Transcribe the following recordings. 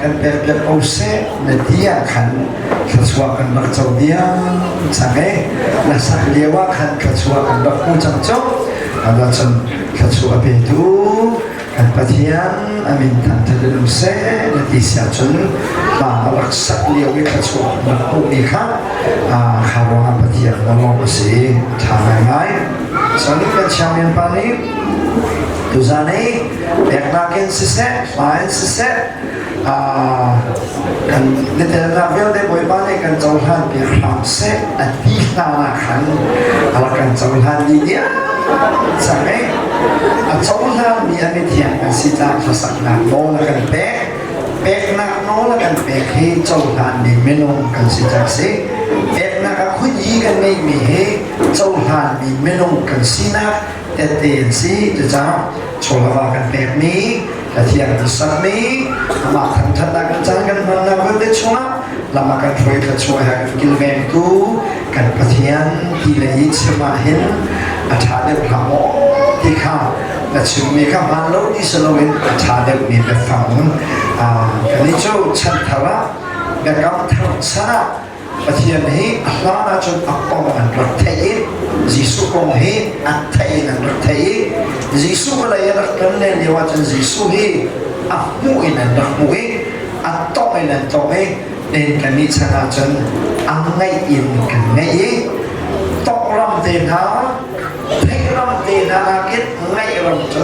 kan pek piak ko seh na ti ah khan thluachuah kan rak co diam cang e. Na sak lio ah khan thluachuah kan rak hmu cang cu. Ahcun thluachuah a petu kan Pathian a min thangṭhat in um seh na ti si ahcun hla a rak sak lio i thluachuah rak hmuhmi kha kha ruangah Pathian na lawmh a si. A ṭha ngaingai. Cun kan chairman pa nih tuzan i peknak in siseh, hla in siseh, kan nitelnak vialte Bawipa nih kan cohlan piak hram seh a ti hlan ah khan a rak kan cohlan dih diam cang i a cohlanmi a mithiang kan si caah hlasaknak nawl a kan pek. Peknak nawl a kan pek hi cohlanmi minung kan si caah a si. Peknak a khunyi kan ngeihmi hi cohlanmi minung kan sinak tette an si. Cucaah chawlava kan pekmi, Pathian kan sakmi, amah thangṭhatnak kan caan kan hmannak vialte chungah lam a kan hruai thluachuah he a kan kilvengtu kan Pathian ti le i chim ah hin a ṭha deuh hlah maw ti kha na chimmi kha hmaan lo ti si loin a ṭha deuhmi biafang kannih cu chanthar ah biakam thar chan ah Pathian hi a hlan ahcun a kong an rak theih i Jesuh kong hi a theih in an rak theih i Jesuh vawlei a rak kan len lio ahcun Jesuh hi a hmuh in an rak hmuh i a tongh in an tongh i nen kannih chan ahcun a ngaih in kan ngaih i tongh ram te hna theih ram te hna nakin ngaih ram cu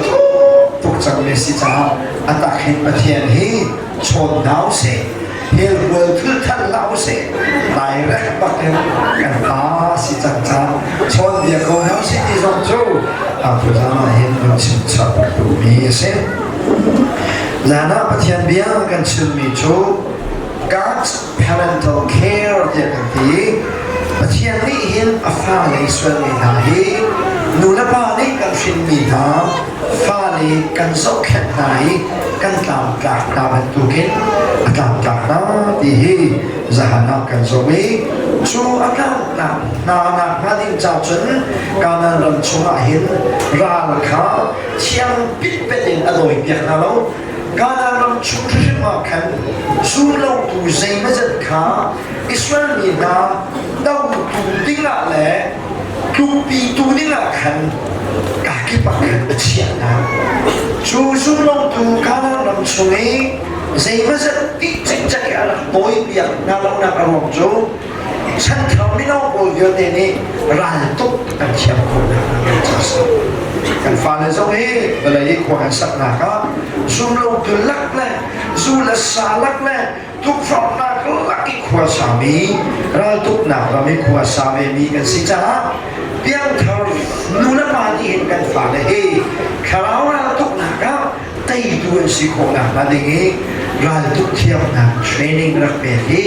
tuk cangmi a si caah a tak hin Pathian hi chawn hna usih hell hual thil than hlah usih direct bak in kan pa si cang cang chawn bia ko hna usih ti zong cu tuzaan ah hin kan chim chap duhmi a si. Zan ah Pathian bia kan chimmi cu God's parental care tiah kan ti. Pathian nih hin a fale sualmi hna hi nu le pa nih kan hrinmi hna fale kan zohkhenh hna i kan tlamtlak hna bantukin a tlamtlak hna ti hi zahan ah kan zoh i cu a tlamtlak hna nak hnga ding ca cun Kanaan ram chungah hin ral kha thiang pitpet in a dawi piak hna lo. Kanaan ram chung hrimhrim ah khan zumlotu zeimawzat kha Israel mi hna dotu dingah le tlukpitu dingah khan kakip ah khan a chiah hna. Cu zumlotu Kanaan ram chung i zeimawzat ti cikcek i a rak dawi piak hna lonak a ruang cu chanthar mino pawl vialte nih raltuk an thiam khawhnak hnga ca a si. Kan fale zong hi vawlei i khua kan saknak ah zumlotu lak le zu le sa lak le tukforhnak lak i khua sami raltuknak ram i khua sa vemi kan si caah piangthar nu le pa nih hin kan fale hi thlarau raltuknak ah teitu an si khawh nakhnga ding i raltuk thiamnak training rak pek hi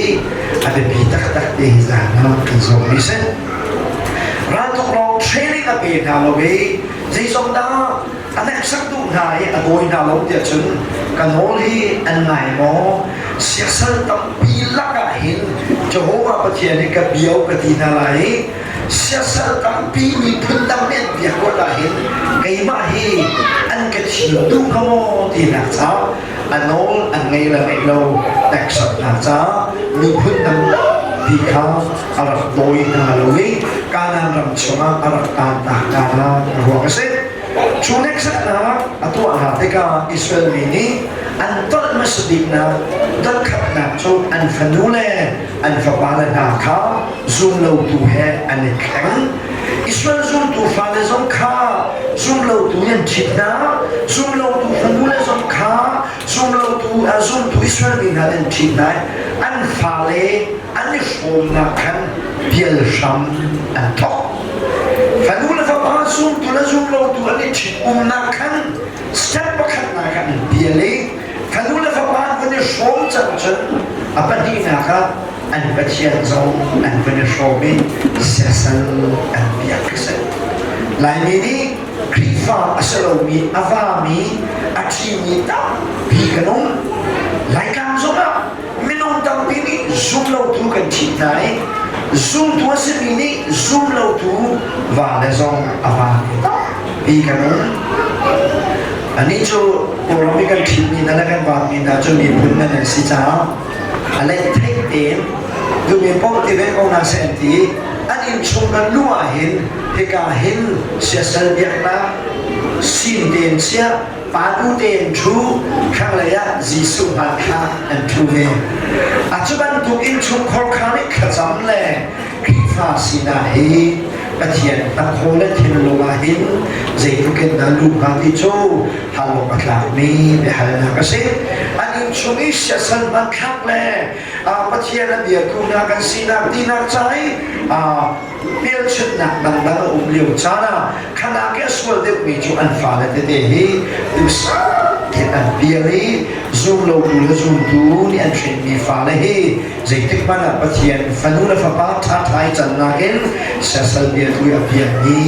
a biapi taktak ti hi zan ah kan zawmmi si. Raltuk lawng training a pe hna lo i zeizong dah a hneksak duh hna i a dawi hna lo tiah cun ka nawl hi an ngai maw? Siasal tampi lakah hin Jehovah Pathian hi ka biao ka ti hna lai i siasal tampi miphun dang nih an biak ruat ahhin keimah hi an ka thim duh hnga maw tinak caah a nawl an ngei le ngeih lo hneksaknak caah miphun dang tampi kha a rak dawi hna lo i Kanaan ram chungah a rak taantak hna nak a ruang a si. Cu hneksaknak a tuah hna tikah Israel mi nih an tolh hmasa biknak dotkhatnak cu an fanu le an fapale hna kha zumlotu he an i thleng. Israel zumtu fale zong kha zumlotu nih an ṭhit hna. Zumlotu fanule zong kha zumlotu zumtu Israel mi hna nih an ṭhit hna i an fale an i hrawmnak khan pial hram an thawk. Fanu le fapa zumtu le zumlotu an i ṭhitumnak khan step pakhatnak ah an pial i fanu le fapa an vun i hrawm cang cun a pahnihnak ah an Pathian zong an vun i hrawm i siasal an biak a si. Laimi nih Khrihfa a si lomi a vami a ṭhimi tampi kan um. Laitlang zongah minung tampi nih zumlotu kan ṭhit hna i zumtu a simi nih zumlotu vale zong a vami tampi kan um. Anih cu Kawlram i kan ṭhitmi hna le kan vaatmi hna cu miphun ngan an si caah a leihtheih tein duhmi paoh ti ve ko hna seh an ti i an innchung kan luh ahhin hika hin siasal biaknak sin tein chiah panu tein ṭhu thlanglei ah Jesuh hmanthlak an ṭhu ve. A cu bantuk innchungkhar kha nih thlacam le Khrihfa sinak hi Pathian hnakhaw le thinlung ah hin zeitluk in dah luh hnga ti cu hal awk a tlakmi biahalnak a si. An innchung i siasal hmanthlak le Pathian a biatu hna kan sinak tinak ca i hmelchunhnak dangdang a um lio caan ah khanak i a sual deuhmi cu an fale tete hi duhsah tein an pial i zumlotu le zumtu nih an hrinmi fale hi zeitik hmanh ah Pathian fanu le fapa ṭhaṭha i cannak in siasal biatu i a biakmi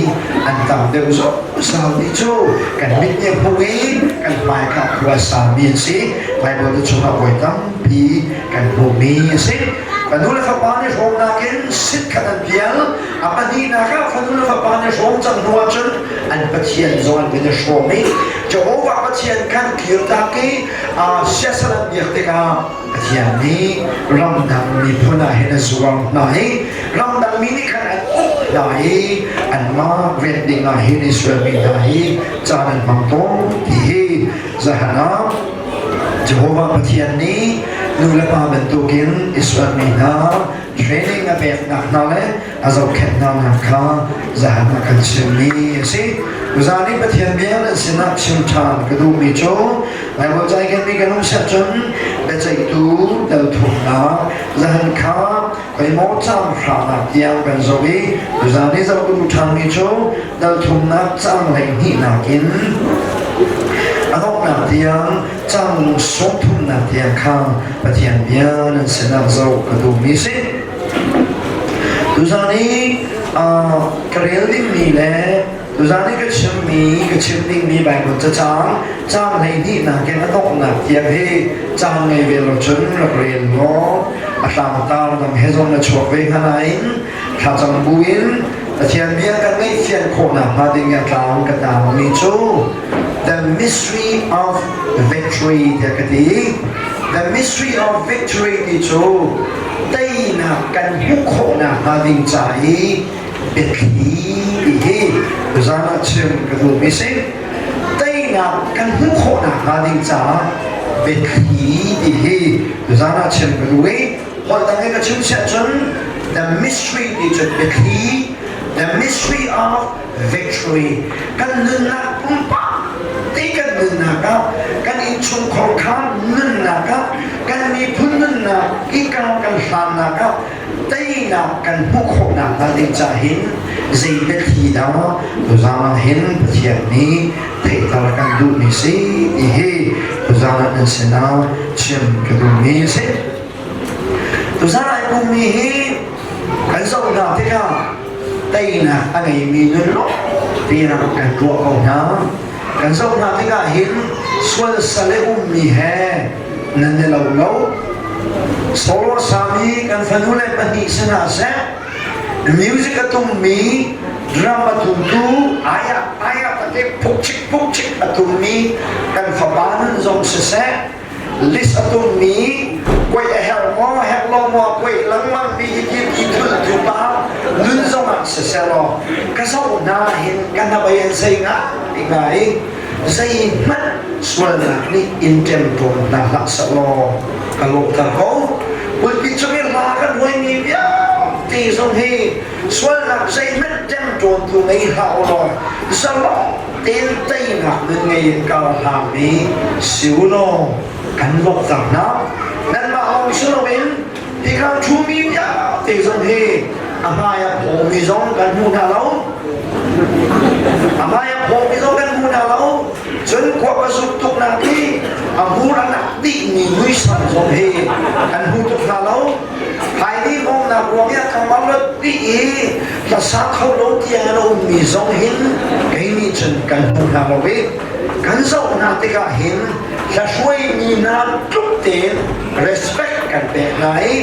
an tam deuh zungzal ti cu kan mit nih a hmuh i kan hmaika khua a sami an si. Baibal te chungah voi tampi kan hmuhmi a si. Fanu le fapa nih hrawmnak in sit khat an pial. A pahnihnak ah fanu le fapa nih hrawm cang hnu ahcun an Pathian zong an bin i hrawm i Jehovah Pathian khan kirtak i siasal an biak tikah Pathian nih ramdang miphun ah hin a zuar hna i ramdang mi nih khan an uk hna i anmah ven ding ah hin Israel mi hna hi caan an hmang tawn ti hi zahan ah Jehovah Pathian nih nu le pa bantukin Israel mi hna training a peknak hna le a zohkhenh hnanak kha zahan ah kan chimmi a si. Tuzaan i Pathian bia nan sinah chim ṭhan ka duhmi cu Baibal ca i kenmi kan um siah cun biaceihtu dal thumnak zahan kha khoimaw caang hranak tiang kan zoh i tuzaan i zoh ka duh ṭhanmi cu dal thumnak caang hleihnihnak in a donghnak tiang caang sawmthumnak tiang kha Pathian bia nan sinah zoh ka duhmi a si. Tuzaan i ka rel dingmi le tuzaan i ka chimmi ka chim dingmi Baibal cacang caang 12nak in a donghnak tiang hi caang ngei ve lo cun rak rel law a tlangtar dang he zong na chuak ve hnga nain thlacam buin Pathian bia kan ngeihfian khawhnak hnga ding i a tlang ka tangmi cu The Mystery of Victory tiah ka ti. The Mystery of Victory ti cu teinak kan hmuh khawhnak hnga ding ca i biathli ti hi tuzaan ah chim ka duhmi si. Teinak kan hmuh khawhnak hnga ding caah biathli ti hi tuzaan ah chim ka duh i holh dang in ka chim siah cun the mystery ti cu biathli the mystery of victory kan nunnak pumpak te kan nunnak ah kan innchungkhar kha nunnak ah kan miphun nunnak hika kan hlannak ah teinak kan hmuh khawhnak hnga ding ca hin zei biathli dah tuzaan ah hin Pathian nih theihter kan duhmi si ti hi tuzaan ah nan sinah chim ka duhmi a si. Tuzaan ai pummi hi kan zoh hna tikah teinak a ngeimi nun lawngte kan ruah ko hna. Kan zoh hna tikah hin sual sal i ummi he nan i lo lo. Solo sami kan fanu le pahnih sinah seh music a tummi drum a tumtu aya aya pate phukchik phukchik a tummi kan fapa nun zong siseh list a tummi kuai a herh maw herh lo maw kuai lengmang mi hi ti ti thul tu pa nun zong ah siseh law ka zoh hna hin ka hnabei an zei nga nga i zeihmanh sualnak nih in ṭemṭawn hna hlah seh law ka lawhter ko. Pulpit cung i hla kan huaimi vialte zong hi sualnak zeihmanh ṭemṭawntu ngei hlah u law zalong tein teinak nun ngei in kar hlangmi si u law kan lawhter hna. Nanmah lawng si loin hika ṭhumi vialte zong hi a hmai a phawmi zong kan hmu hna lo. A hmai a phawmi zong kan hmu hna lo. Cun kuak a zuk tuknak hi a hmur a nak dihmi muisam zong hi kan hmu tuk hna lo. Haini hmawngnak ruang i a kamar rat dih i hlasa kho lo tiang in a ummi zong hin kei nih cun kan hmu hna lo i kan zoh hna tikah hin hlahruaimi hna tluk tein respect kan pek hna i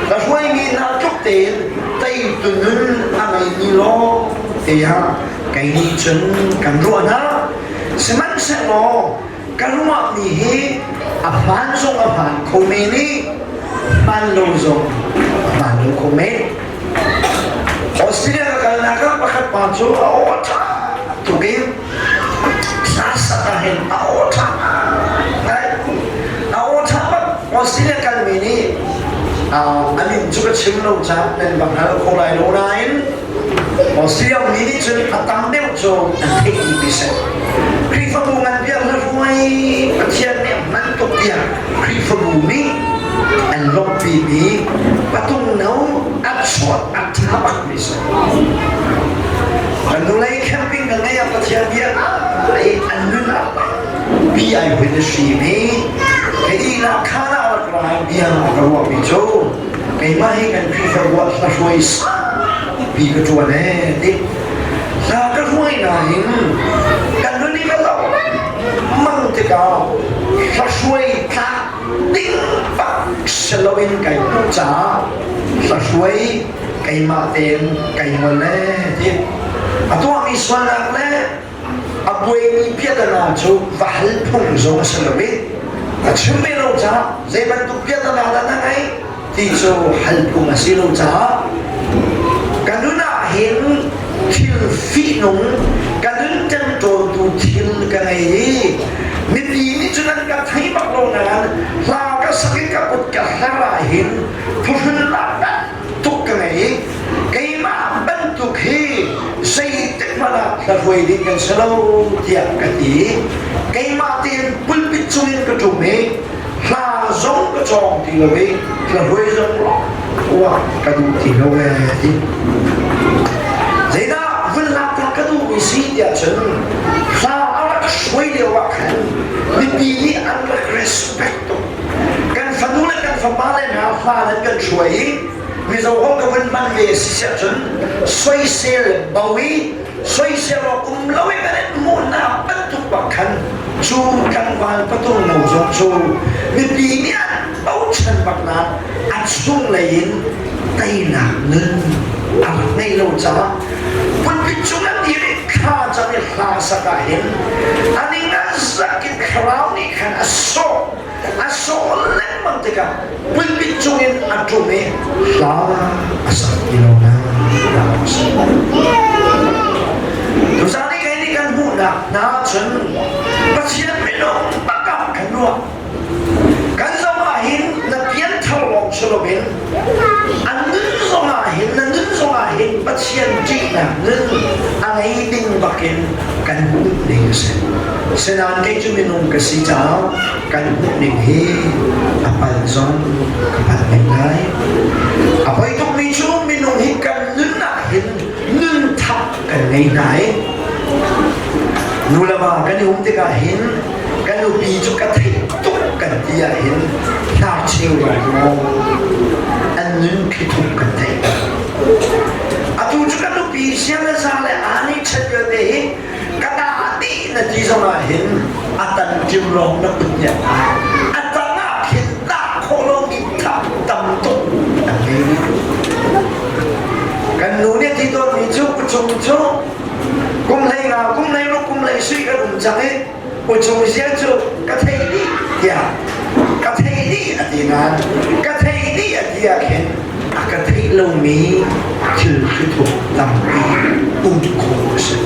hlahruaimi hna tluk tein teitu nun a ngeimi lawng tiah kei nih cun kan ruah hna. Sihmanhsehlaw ka ruahmi hi a hmaan zong a hmaan kho men i hmaan lo zong a hmaan lo kho men. Australia ka kalnak ah pakhat pa cu a aw a ṭha tuk i hla sak ah hin a aw ṭha ngai. A aw ṭha bak Australia kalmi nih a min cu ka chim lo caah nan va hngal kho lai lo nain Australia mi nih cun a tam deuh cu an theih dihmi si. Khrihfabu ngan biak le hruai Pathian nih hman tuk tiah Khrihfabu nih an lawmhpimi patung no a chuah a ṭha bakmi si. Kan nulei camping kan ngeih ah Pathian bia ai an nun ah bi ai hun a hrimi kei la khan ah rak rai bia a ka ruahmi cu keimah hi kan Khrihfabu ah hla hruai pi ka ṭuan ee ti hla ka hruai nain kan nun i ka lo mang tikah hla hruai tlak ding bak si loin kai hmuh caah hla hruai keimah tein kai ngol ee ti a tuahmi sualnak le a buaimi piahtana cu va hal phung zong a si lo i a chim ve lo caah zei bantuk piahtana dah na ngeih ti cu hal phung a si lo caah ka nun ah hin thil fihnung ka nun ṭemṭawntu thil ka ngei i mipi nih cun an ka thei bak lo nain hla ka sak i ka kut ka hlar ah hin phuhrunnak tuk ka ngei i keimah bantuk hi zeitik hmanh ah hla ding kan si lo tiah ka ti. Keimah tein pulpit cungin ka ṭum i hla zong ka cawng ti lo i hla hruai zong uah ka duh ti lo ee ti. Zeidah vun lak ta ka duhmi si tiah cun hla a rak hruai lio ah khan mipi nih an rak respect tuk. Kan fanu le kan fapa le hna hla nan kan hruai i Mizo ho ka vun hman ve si siah cun soisel bo i soisel awk um lo i kan in hmuhnak bantuk bak khan cu tlangval patung no zong cu mipi nih an bochan bak nain a chunglei in teinak nun a rak ngeih lo caah pulpit cung an dir i thla cam i hla sak ah hin a ning a zak in thlarau nih khan a sawh a sawh lengmang tikah pulpit cungin a ṭum i hla a sak ti lo na Tuzaan i kei nih kan hmuhnak hna cun Pathian minung bak ah kan ruah. Kan zong ah hin na pianthar lawng si loin an nun zong ah hin na nun zong ah hin Pathian ṭihnak nun a ngei ding bakin kan hmuh ning a si. Sinain kei cu minung ka si caah kan hmuh ning hi a palh zong ka palh men lai. A poi tukmi cu minung hi kan nun ah hin nun thap kan ngei hna i nu le va kan i um tikah hin kan nupi cu ka theih tuk kan ti ah hin hnarcheu lawng an nun thlithup kan theih. Atu cu kan nupi sian le za le aa nih chan vialte hi ka ta dih na ti zong ah hin a tan ṭim lawng na kut nih a tang ah khin dah khawh lomi thap tam tuk an ngei. Kan nu nih a ti tawnmi cu kucung cu kum hlei nga kum hlei ruk kum hlei sui kan um cang i Ucung zia cu ka thei dih tiah ka thei dih a ti nain ka thei dih a ti ah khin a ka theih lomi thil thlithup tampi um khawh a si.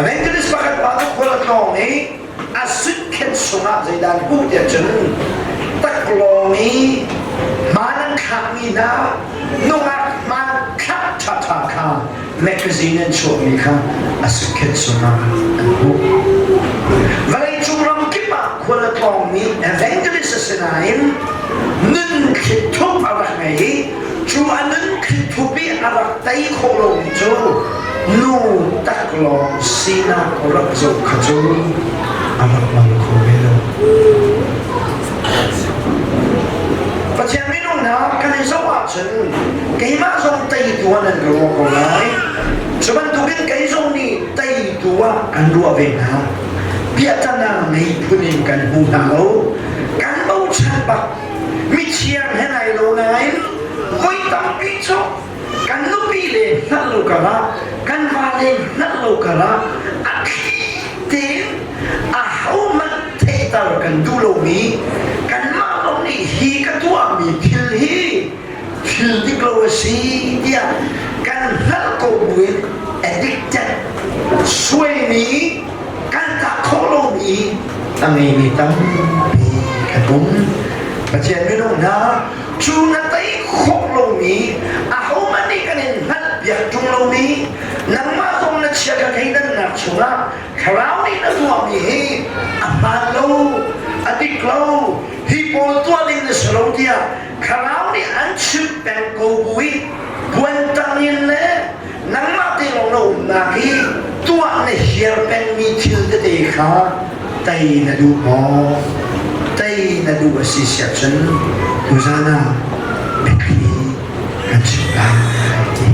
Evangelist pakhat pa cu khual a tlawng i a sutkhet sungah zeidah an hmuh tiah cun taklawng i hmaan an thlakmi hna nungak hmaan thlak ṭhaṭha kha magazine an chuahmi kha a sukhet sungah an hmuh. Vawleicung ram kip ah khual a tlawngmi evangelist a si nain nun thlithup a rak ngei i cu a nun thlithup i a rak tei khawh lomi cu nu taklawng sinak rak zoh kha cu a rak mal kho ve lo. Pathian minung hna kan i zoh ahcun keimah zong teitu ah nan ka ruah ko lai. Cu bantukin kei zong nih teitu ah kan ruah ve hna. Piahtana ngei phun in kan hmu hna lo. Kan bochan bak. Mithiang he nai lo nain voi tampi cu kan nupi le hngalh lo karah kan vale hngalh lo karah a thli tein. theihter kan duh lomi, kanmah lawng nih hi ka tuahmi thil hi thil dik lo a si tiah kan hngalh ko buin addicted suaimi kan tak khawh lomi a ngeimi tampi kan um. Pathian minung hna cu na tei khawh lomi ahohmanh nih kan in hngalh piak ṭung lomi nangmah zong na chia ka thleidannak chungah thlarau nih na tuahmi hi a hmaan lo a dik lo hi pawl tuah ding na si lo tiah thlarau nih an chimh peng ko bu i puantang in le nangmah te lawng na umnak i tuah na hiar pengmi thil tete kha tei na duh maw? Tei na duh a si siah cun tuzan ah biathli kan chim lai ti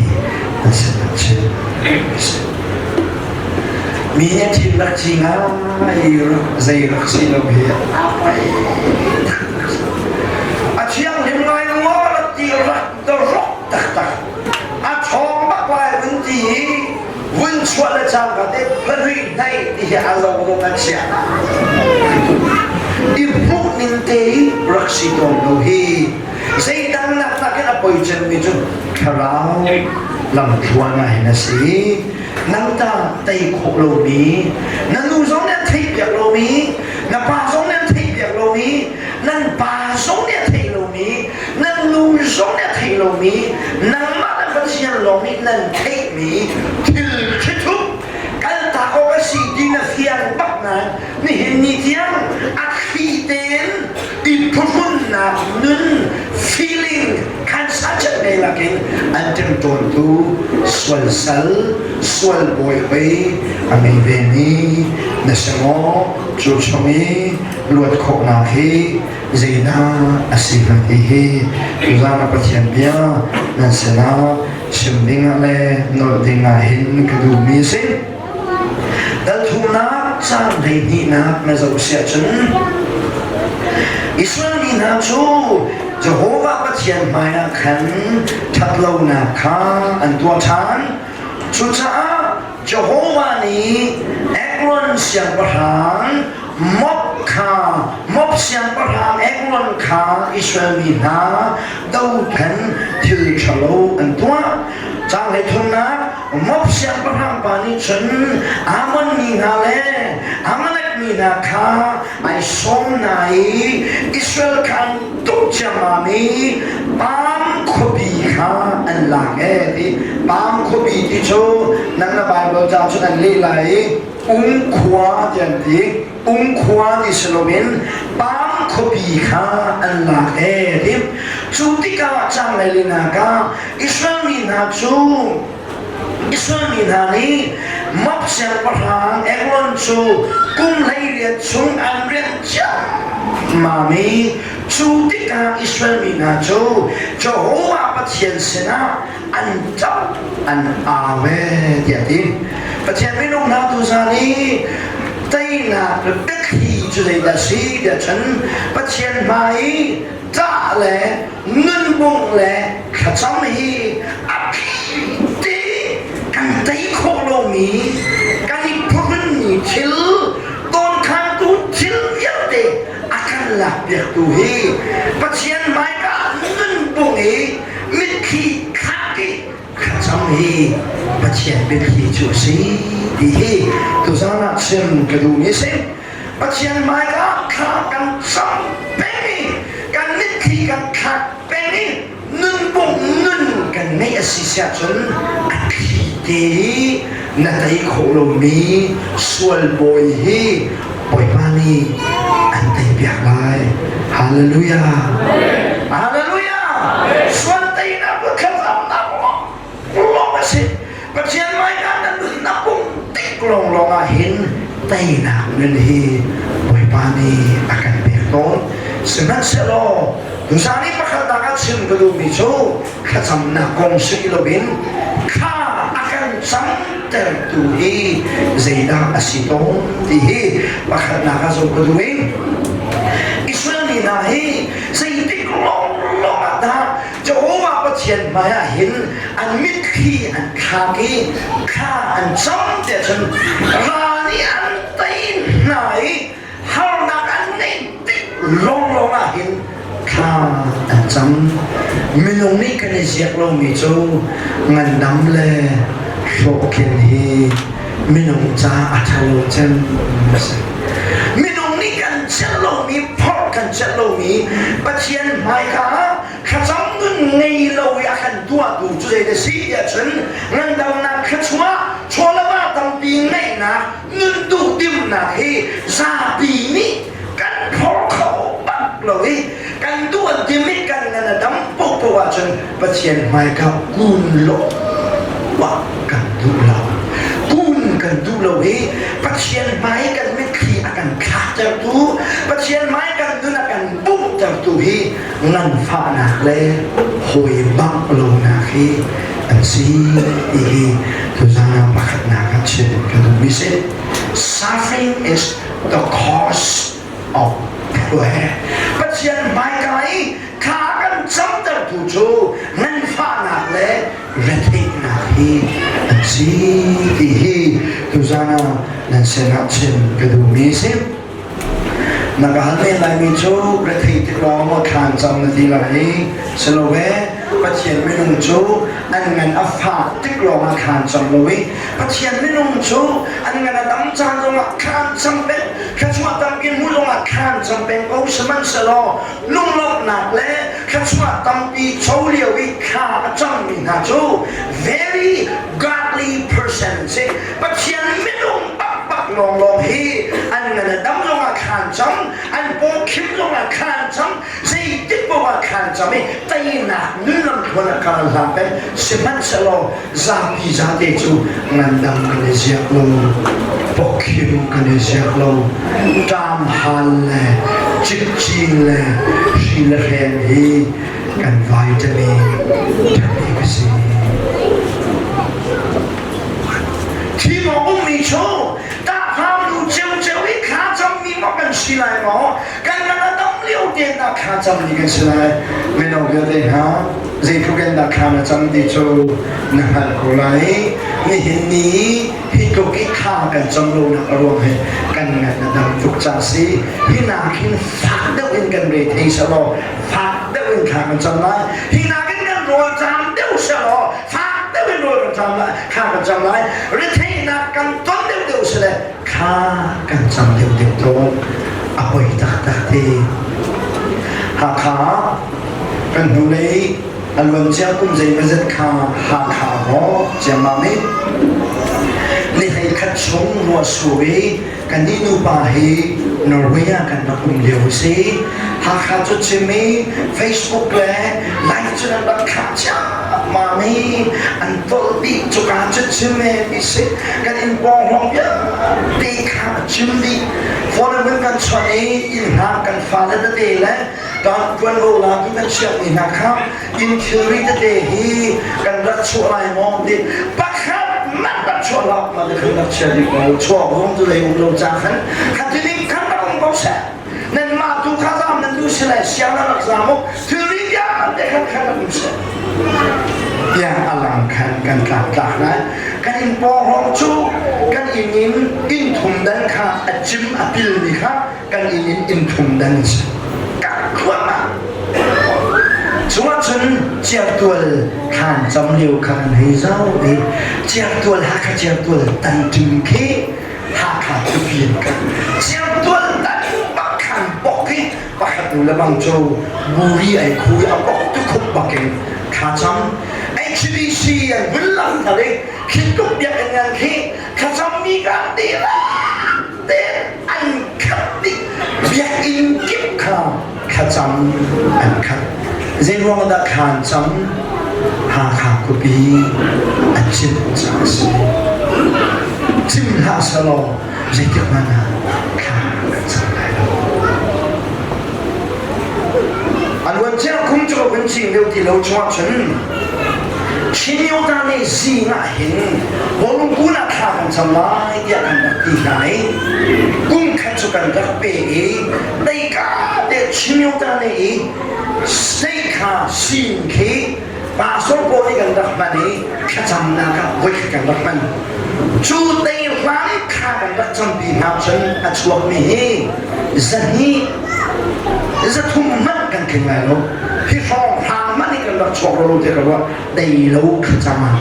nan sin an chim. Mi nih thil rak ci ngai zei rak si lo hi a poi a thianghlim ngai rua rak ti rak rawk taktak a ṭhawng bak lai vun ti i vun chuah le cangka te phahrih hnaih ti hi a lo lung a chia i hmuh ning te i rak si tawn lo hi zeidang nak nakin a poi cemmi cu thlarau lamthluan ah hin a si. Nang ta tei khawh lomi na nu zong nih an theihpiak lomi na pa zong nih an theihpiak lomi nan pa zong nih a theih lomi nan nu zong nih a theih lomi nangmah le Pathian lawng nih nan theihmi thil thlithup kaltak awk a si ti na fiang bak nain nihin ni tiang a thli tein i phuhrunnak nun feeling khan sachet nei lakin an ṭemṭawntu sual sal sual bawi hoi a ngei ve mi na si maw? Cu chung i luat khawhnak hi zeidah a si hnga ti hi tuzaan ah Pathian bia nan sinah chim dingah le nolh dingah hin ka duhmi a si. Dalthumnak caan hleihnihnak na zoh siah cun Israel mi hna cu Jehovah Pathian hmaiah khan ṭhatlonak kha an tuah ṭhan. Cucaah Jehovah nih Eglon siangpahrang Moab kha Moab siangpahrang Eglon kha Israel mi hna dothen thil ṭhalo an tuah. Caang hleithumnak Moab siangpahrang pa nih cun Ammon mi hna le Amalek mi hna kha ai sawm hna i Israel kha an tuk ciammam i Pam khuapi kha an lak ee ti. Pam khuapi ti cu nan na Baibal ca cun an leh lai i Ung khua ti an ti. Ung khua ti si loin Pam khuapi kha an lak ee ti. Cu tikah caang le linak ah Israel mi hna cu Israel mi hna nih Moab siangpahrang Eglon cu kum 18 chung an rianh ciammam i cu tikah Israel mi hna cu Jehovah Pathian sinah an ṭap an au ee tiah a ti. Pathian minung hna tuzaan i teinak biathli cu zeidah a si tiah cun Pathian hmai i ṭah le nunbungh le thlacam hi a te kan tei khawh lomi kan i phuhrunmi thil dawnkhantu thil vialte a kan lakpiaktu hi Pathian hmaika nunbungh i mitthli thlak i thlacam hi Pathian biathli cu a si ti hi tuzaan ah chim ka duhmi a si. Pathian hmaika thla kan cam peng i kan mitthli kan thlak peng i nunbung nun kan ngeih a si siah cun a thli te hi na tei khawh lomi sual bawi hi Bawipa nih an tei piak lai. Hallelujah. Hallelujah. Sual teinak le thlacamnak lawng a si. Pathian hmaika na nun na pum tik lawnglawng ah hin teinak nun hi Bawipa nih a kan pek tawn. Sihmanhsehlaw tuzaan i pakhatnak ah chim ka duhmi cu thlacamnak kong si loin thla a kan camtertu hi zeidah a si tawn ti hi pakhatnak ah zoh ka duh i Israel mi hna hi zeitik lawnglawng ah dah Jehovah Pathian hmaiah hin an mitthli an thlak i thla an cam tiah cun ral nih an tei hna i harnak an. lawnglawng ah hin thla an cam. Minung nih kan i ziak lomi cu ngandam le hlawhtlin hi minung ca a ṭhalo cem a si. Minung nih kan celh lomi, phorh kan celh lomi Pathian hmaika ah thlacam nun ngei lo i a kan tuahtu cu zei na si tiah cun ngandamnak thluachuah chawlama tampi ngeihnak nun duhdimnak hi zapi nih kan phor kho bak lo i kan tuan timit kan ngan a dam popo ahcun Pathian hmaika kun lo ah kan duh lo kun kan duh lo i Pathian hmai kan mitthli a kan thlaktertu Pathian hmai kan nun a kan bumhtertu hi nganfahnak le hawi bangh lonak hi an si ti hi tuzan ah pakhatnak ah chim ka duhmi si. Suffering is the cause of prayer. Pathian hmaika i thla kan camtertu cu nganfahnak le retheihnak hi an si ti hi tuzan ah nan sinah chim ka duhmi si. Na ka hal men laimi cu rethei tik lawng maw thlan cam na ti lai i si lo ve Pathian minung cu an ngan a fak tik lawngah thlan cam lo i Pathian minung cu an ngan a dam caan zongah thlan cam peng thluachuah tampi hmu zongah thlan cam peng ko sihmanhsehlaw lunglawmhnak le thluachuah tampi co lio i thla a cammi hna cu very godly person si Pathian minung bakbak lawnglawng hi an ngan a dam zongah thlan cam an paw khim zongah thlan cam zeitik paoh ah thlan cam i teinak nun lamthluan a kal hlan peng sihmanhsehlaw zapi zate cu ngandam kan i ziak lo pawkhim kan i ziak lo ṭam hal le cikcin le hri le hreng hi kan vitamin ṭhapi ka si. Thim awk ummi cu tahhram nu ceuceu i thla cammi maw kan si lai maw kan ngan a dam lio tein dah thla cammi kan si lai mino vialte hna zeitluk in dah thla na cam ti cu na hngalh ko lai nihin ni hi tluk i thla kan cam lonak a ruang hi kan ngan a dam tuk ca si hi nak hin fak deuh in kan re thei selaw fak deuh in thla kan cam lai hi nakin kan rawl cam deuh selaw fak deuh in rawl kan cam lai thla kan cam lai retheihnak kan ton deuh deuh sile thla kan cam deuh deuh tawn a poi taktak te Hakha kan hnulei a luancia kum zeimazet kha Hakha maw ciammam i ni hlei khat chung ruah sur i Kannih nupa hi Norway ah kan rak um lio a si. Hakha cu chim i Facebook le live cun an rak thlah ciammam i an tolh dih cuka cu chim e ti si. Kan inn pawng hrawng vialte kha a chim dih. Phone in kan chawnh i inn hna kan fale tete le kan tuanvo latu kan chiahmi hna kha inn thilri tete hi kan rak chuah lai maw ti pakhat manh rak chuah hlah ma te khan rak chia dih ko chuak zong cu lei um lo ca khan kha tining khan rak um ko seh nan mah tu kha zam nan du si lai siang nan rak zam u thilri vialte khan khan rak um seh tiang alang khan kan tlak tlak lai kan inn pawng cu kan inn in inn thum dan kha a cim a pil mi kha kan inn in inn thum dan si kah thluahmah cungah cun certual thlan cam lio kha kan hei zau i certual Hakha certual tanṭim khi Hakha khuapi in kan certual tan bak khan bok i pakhat nu le bang cu buri ai khu i a bok tu khup bakin thla cam HBC an vun lang thar i khi tuk biakinn ngan khi thlacam mi kan ti te an khat dih biakinn kip kha thlacam an khat zeiruang dah thlan cam Hakha khuapi an chim caah a si chim hlah selaw zeitik hmanh ah thla kan cam lai lo a luancia kum cu ka vun cing deuh ti lo chungah cun Chin Yota nih zing ah hin Bawlungkun ah thla kan cam lai tiah kan rak ti hna i kum khat cu kan rak pe i teika te Chin Yota nih i seikha sin khi pastor pawl nih kan rak hman i thlacamnak ah voikhat kan rak hman cu tei hlan i thla kan rak campi hna cun a chuakmi hi zahnih. Zathum hmanh kan tling lai lo. Hi hrawng hrang hmanh hi kan rak chuak lo te ka ruah dei lo thlacam ah.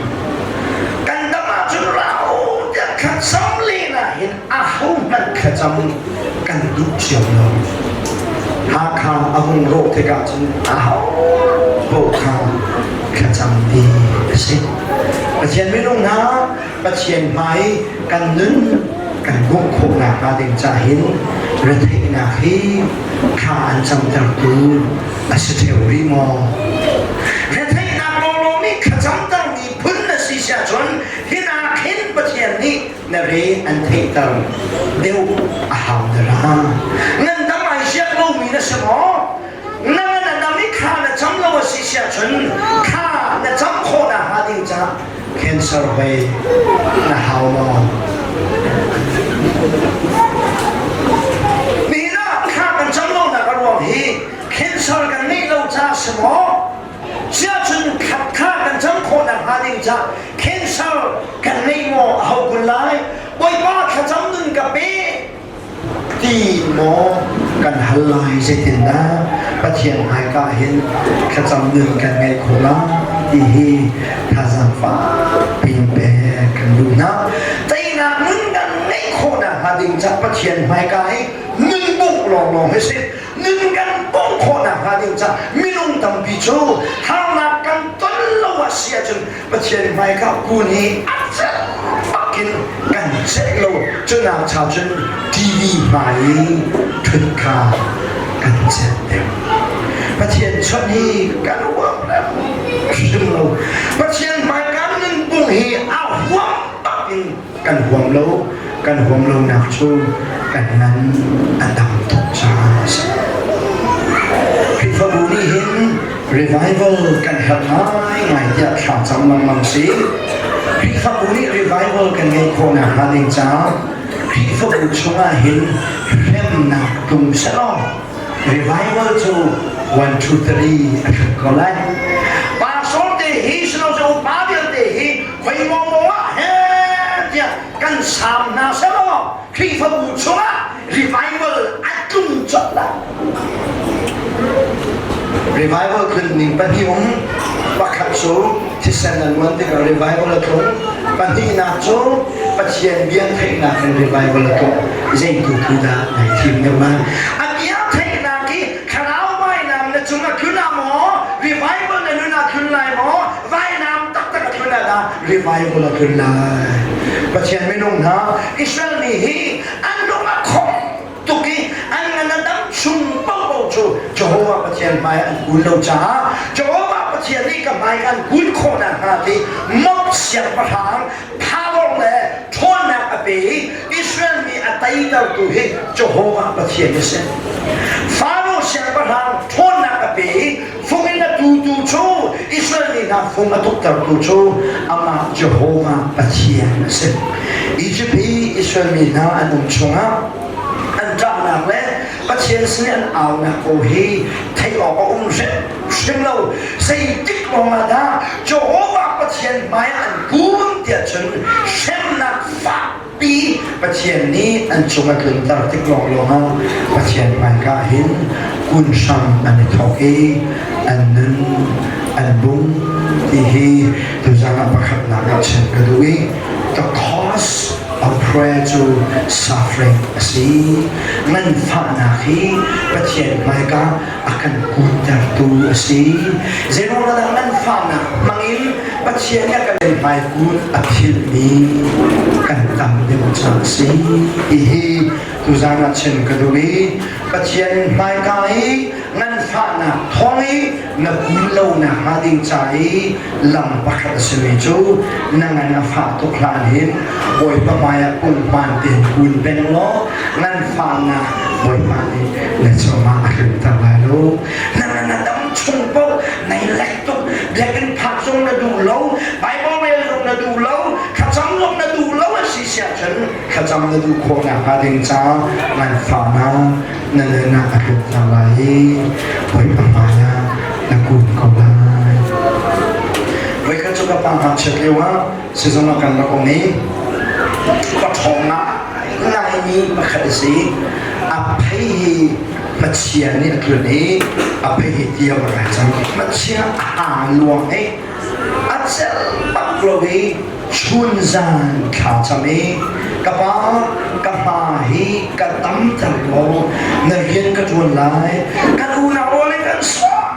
Kan dam ahcun rau tiah thlacam len ah hin aho hmanh thlacam kan duh cio lo. Hakha a hung rawh tikah cun aho paoh kha thlacam ti a si. Pathian minung hna Pathian hmai kan nun kan bawmh khawhnak hnga ding ca hin retheihnak hi thla an camtertu a si ṭheo rih maw? Retheihnak lawnglawng nih thlacamtermi phun na si si ahcun hinak hin Pathian nih na re an theihter deuh a hau dara. Ngandam ai siak lomi na si maw? Na ngan a dam i thla na cam lo a si si ahcun thla na cam khawh nakhnga ding caah cancer hoi na hau maw? Nihin ah thla kan cam lonak a ruang hi cancer kan ngeih lo caah si maw? Siahcun thla kan cam khawh nakhnga ding caah cancer kan ngei maw a hau kun lai? Bawipa thlacam nun ka pe Ti maw kan hal lai zeitindah Pathian hmaika hin thlacam nun kan ngeih khawh lai ti hi thazaang fakpi in pek kan duh hna. Teinak nun kan ngeih khawh nakhnga ding cah Pathian hmaika hi nun bungh lawnglawng hi si. Nun kan bungh khawh nakhnga ding cah minung tampi cu harnak kan ton lo a si ahcun Pathian hmaika kun hi a celh bak in kan celh lo cunak cha cun TV hmai i ṭhut kha kan celh deuh. Pathian chawnh hi kan huam hrim lo. Pathian hmaika nunpung hi a huam bak in kan huam lo. Kan huam lonak cu kan ngan a dam tuk caah a si. Khrihfabu nih hin revival kan herh ngaingai tiah thla cam lengmang si. Khrihfabu nih revival kan ngeih khawh nakhnga ding caah Khrihfabu chungah hin hremnak tlung selaw revival cu 1 2 3 a hlut ko lai. Pastor te hi sino cu upa vialte hi khoi maw ah he tiah kan saam hna selaw Khrihfabu chungah revival a tlung colh lai. Revival tlun ning pahnih um. Pakhat cu thisen an luan tikah revival a tlung. Pahnihnak cu Pathian bia theihnak in revival a tlung. Zeitu tu dah nai thim deuh lai? A bia theihnak hi thlarau vainam na cung a tlun ah maw revival na nun ah tlun lai maw vainam taktak a tlun ah dah revival a tlun lai? Pathian minung hna Israel mi hi an lung a khong tuk i an ngan a dam chung paohpaoh cu Jehovah Pathian hmai an kun lo caah Jehovah Pathian nih ka hmai an kun khawh nakhnga ti Moab siangpahrang power le ṭhawnnak a pe i Israel mi a teitertu hi Jehovah Pathian a si. Faro siangpahrang ṭhawnnak a pe i fung in a tutu cu Israel mi hna fung a tuktertu cu amah Jehovah Pathian a si. Egypt i Israel mi hna an um chungah an ṭahnak le Pathian sin an aunak ko hi theih awk a um hrim lo. Zeitik lawng ah dah Jehovah Pathian hmai an kun tiah cun hremnak fak pi Pathian nih an cung a tlunter tik lawnglawng ah Pathian hmaika hin kun hram an i thawk i an nun an bung ti hi tuzan ah pakhatnak ah chim ka duh i the cause of prayer cu suffering a si nganfahnak hi Pathian hmaika a kan kuntertu a si. Zeiruangah nganfahnak hmangin Pathian nih a kan hmaikun a philhmi kan tam deuh caah a si. Hihi tuzaan ah chim ka duh i Pathian hmaika i nganfahnak thawng i na kun lo nakhnga ding ca i lam pakhat a simi cu na ngan a fah tuk hlan hin Bawipa hmaiah punghman tein kun peng law nganfahnak Bawipa nih na cungah a tlunter lai lo. Na ngan a dam chung paoh nai lek tuk biakinn phak zong na duh lo Bible rel zong na duh lo thlacam zong na duh lo a si siah cun thlacam na duh khawh nakhnga ding caah nganfahnak na nun ah a tlunter lai i Bawipa hmaiah na kun ko lai. Voikhat cu ka pa ngakchiat lio ah sizung ah kan rak um i ka ṭhawng ngaimi pakhat a si. A phei hi Hmachia nih a tlun i a phei hi ti a va rai cang. Hmachia a hang luang i a celh bak lo i chunzan thla cam i ka pa ka hma hi ka damter law na rian ka ṭuan lai kan unau rual in kan sual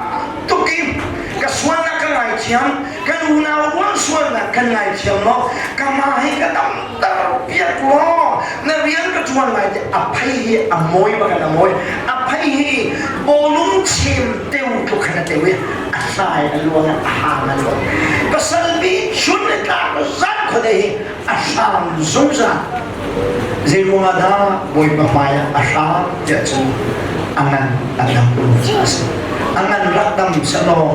tuk i ka sualnak ka ngaithiam kan unau rual sualnak kan ngaithiam law ka hma hi ka damter piak law na rian ka ṭuan lai ti a phei hi a mawi bak in a mawi a phei hi bawlung chem teu tluk khan a teu i a hlai a luang a hang a luang pasal bi chun le tlak zan khuade hi a hram zungzal zei ruangah dah bawipa hmai ah a hram tiah cun a ngan a dam lo a si a ngan rak dam selaw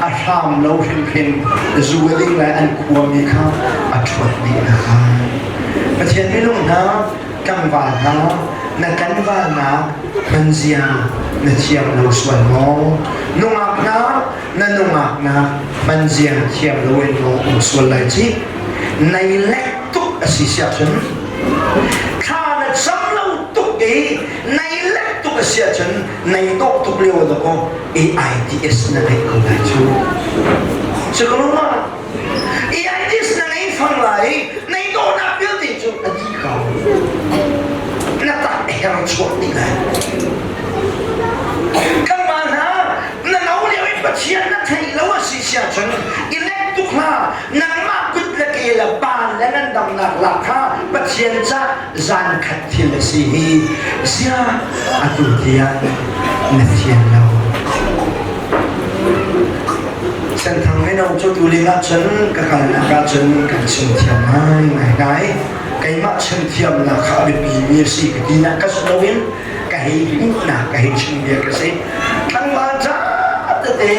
a hram lo hrimhrim zu a ding lai an khuami kha a ṭhuat dih hna Pathian minung hna tlangval hna na tlanvalnak hmanzia na thiam lo sual maw? Nungak hna na nungak na hmanzia thiam lo in maw um sual lai ci? Nei lek tuk a si siah cun thla na cam lo tuk i nei lek tuk a si ahcun nei dawh tuk lio dakaw AIDS na ngeih ko lai cu. Cuka AIDS na ngei fang lai i nei dawhnak vialte cu a dih ko. Na tak a her chuak dih lai. Kanmah hna na no lio i Pathian na theih lo a si sia cun i lek tuk hlah nangmah kut le ke le baan le ngandamnak lak kha Pathian ca zan khat thil a si hi zia atu tiang na fian lo. Senthang mino cu tuling ahcun ka kalnak ahcun kan chim thiam ngai ngai. Keimah chim thiamnak kha a biapi mi a si ka tinak ka si loin ka hei hmuhnak ka hei chim bia ka si. Tlangval ca tete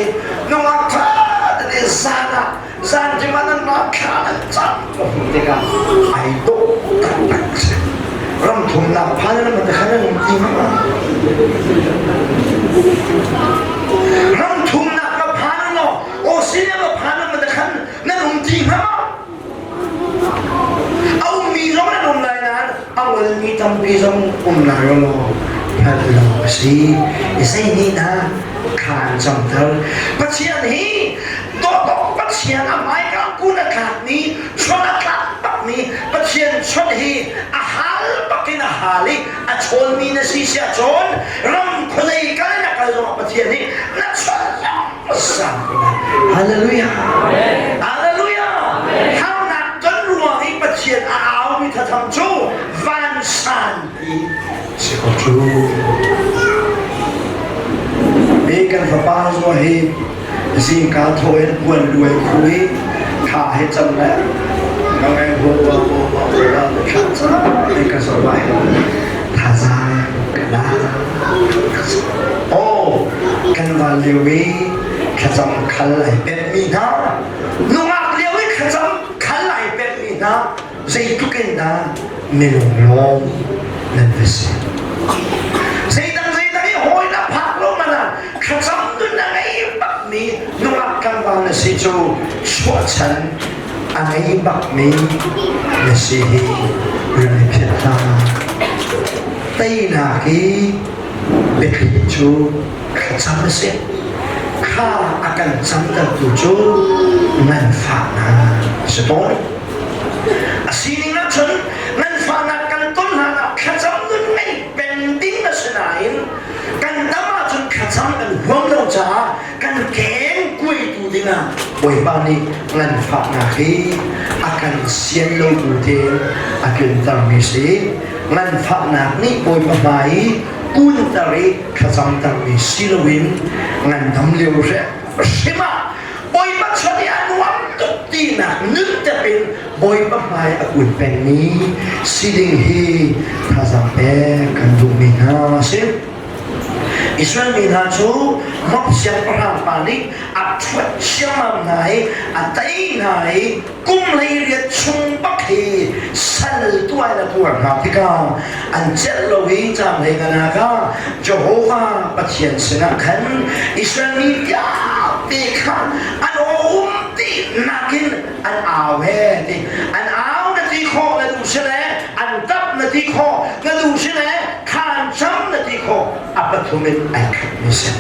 nungak tha tete zan ah zan ṭim ah nan rak thla nan cam ka hmuh tikah ai dawh taktak a si. Ram thumnak phan in man khan an um ti ma? Ram thumnak ka phan law Australia ka phan man khan nan um ti hnga ma? A ummi zong nan um lai nain a ngolmi tampi zong um lai law hngalh lo a si. Zei nih dah khaan camter? Pathian hi dawtawk Pathian a hmaika kun a tlakmi chon a tlak bakmi Pathian chon hi a hal bakin a hal i a chawnmi na si sia cun ram khuazei kal na kal zongah Pathian nih na chon sang ko lai. Hallelujah. Hallelujah. Harnak ton ruang i Pathian a aumi thatham cu vansan ti si ko cu. Hi kan fapa zong hi zingka thaw in puan luai khu i tha he cam le ngai bo ba bo ba bo ba thla ca ka zo lai thazaang ka la Oh, kan val lio i thlacam khal ai pemmi hna nungak lio i thlacam khal ai pemmi hna zeitluk in dah minung lawm nan va si zeidang zeidang i hawi na phak lo man ah thlacam nun a ngei bakmi nungak tlangval na si cu chuahchan a ngei bakmi na si hi rak i philh hlah teinak i biathli cu thlacam a si kha a kan camtertu cu nganfahnak a si tawn a sining ahcun nganfahnak kan ton hlan ah thlacam nun ngei peng ding a si nain kan dam ahcun thlacam kan huam lo caah kan keng kuaitu dingah Bawipa nih nganfahnak hi a kan sian lo bu tein a tluntermi si nganfahnak nih Bawipa hmai i kunter i thlacamtermi si loin ngandam lio hrim ah Bawipa chon i a nuam tuk tinak nun tep in Bawipa hmai a kun pengmi si ding hi thazaang pek kan duhmi hna a si. Israel mi hna cu Moab siangpahrang pa nih a ṭhuat ciammam hna i a tei hna i kum 18 chung bak hi sal tuah in a tuar hna tikah an celh lo i caang hlei nga kha Jehovah Pathian sinah khan Israel mi vialte kha an um ti nakin an au he ti an au na ti khawh na duh si le an tap na ti khawh na duh si le khaan cam na ti khawh a pathum. thlum in ai khatmi si.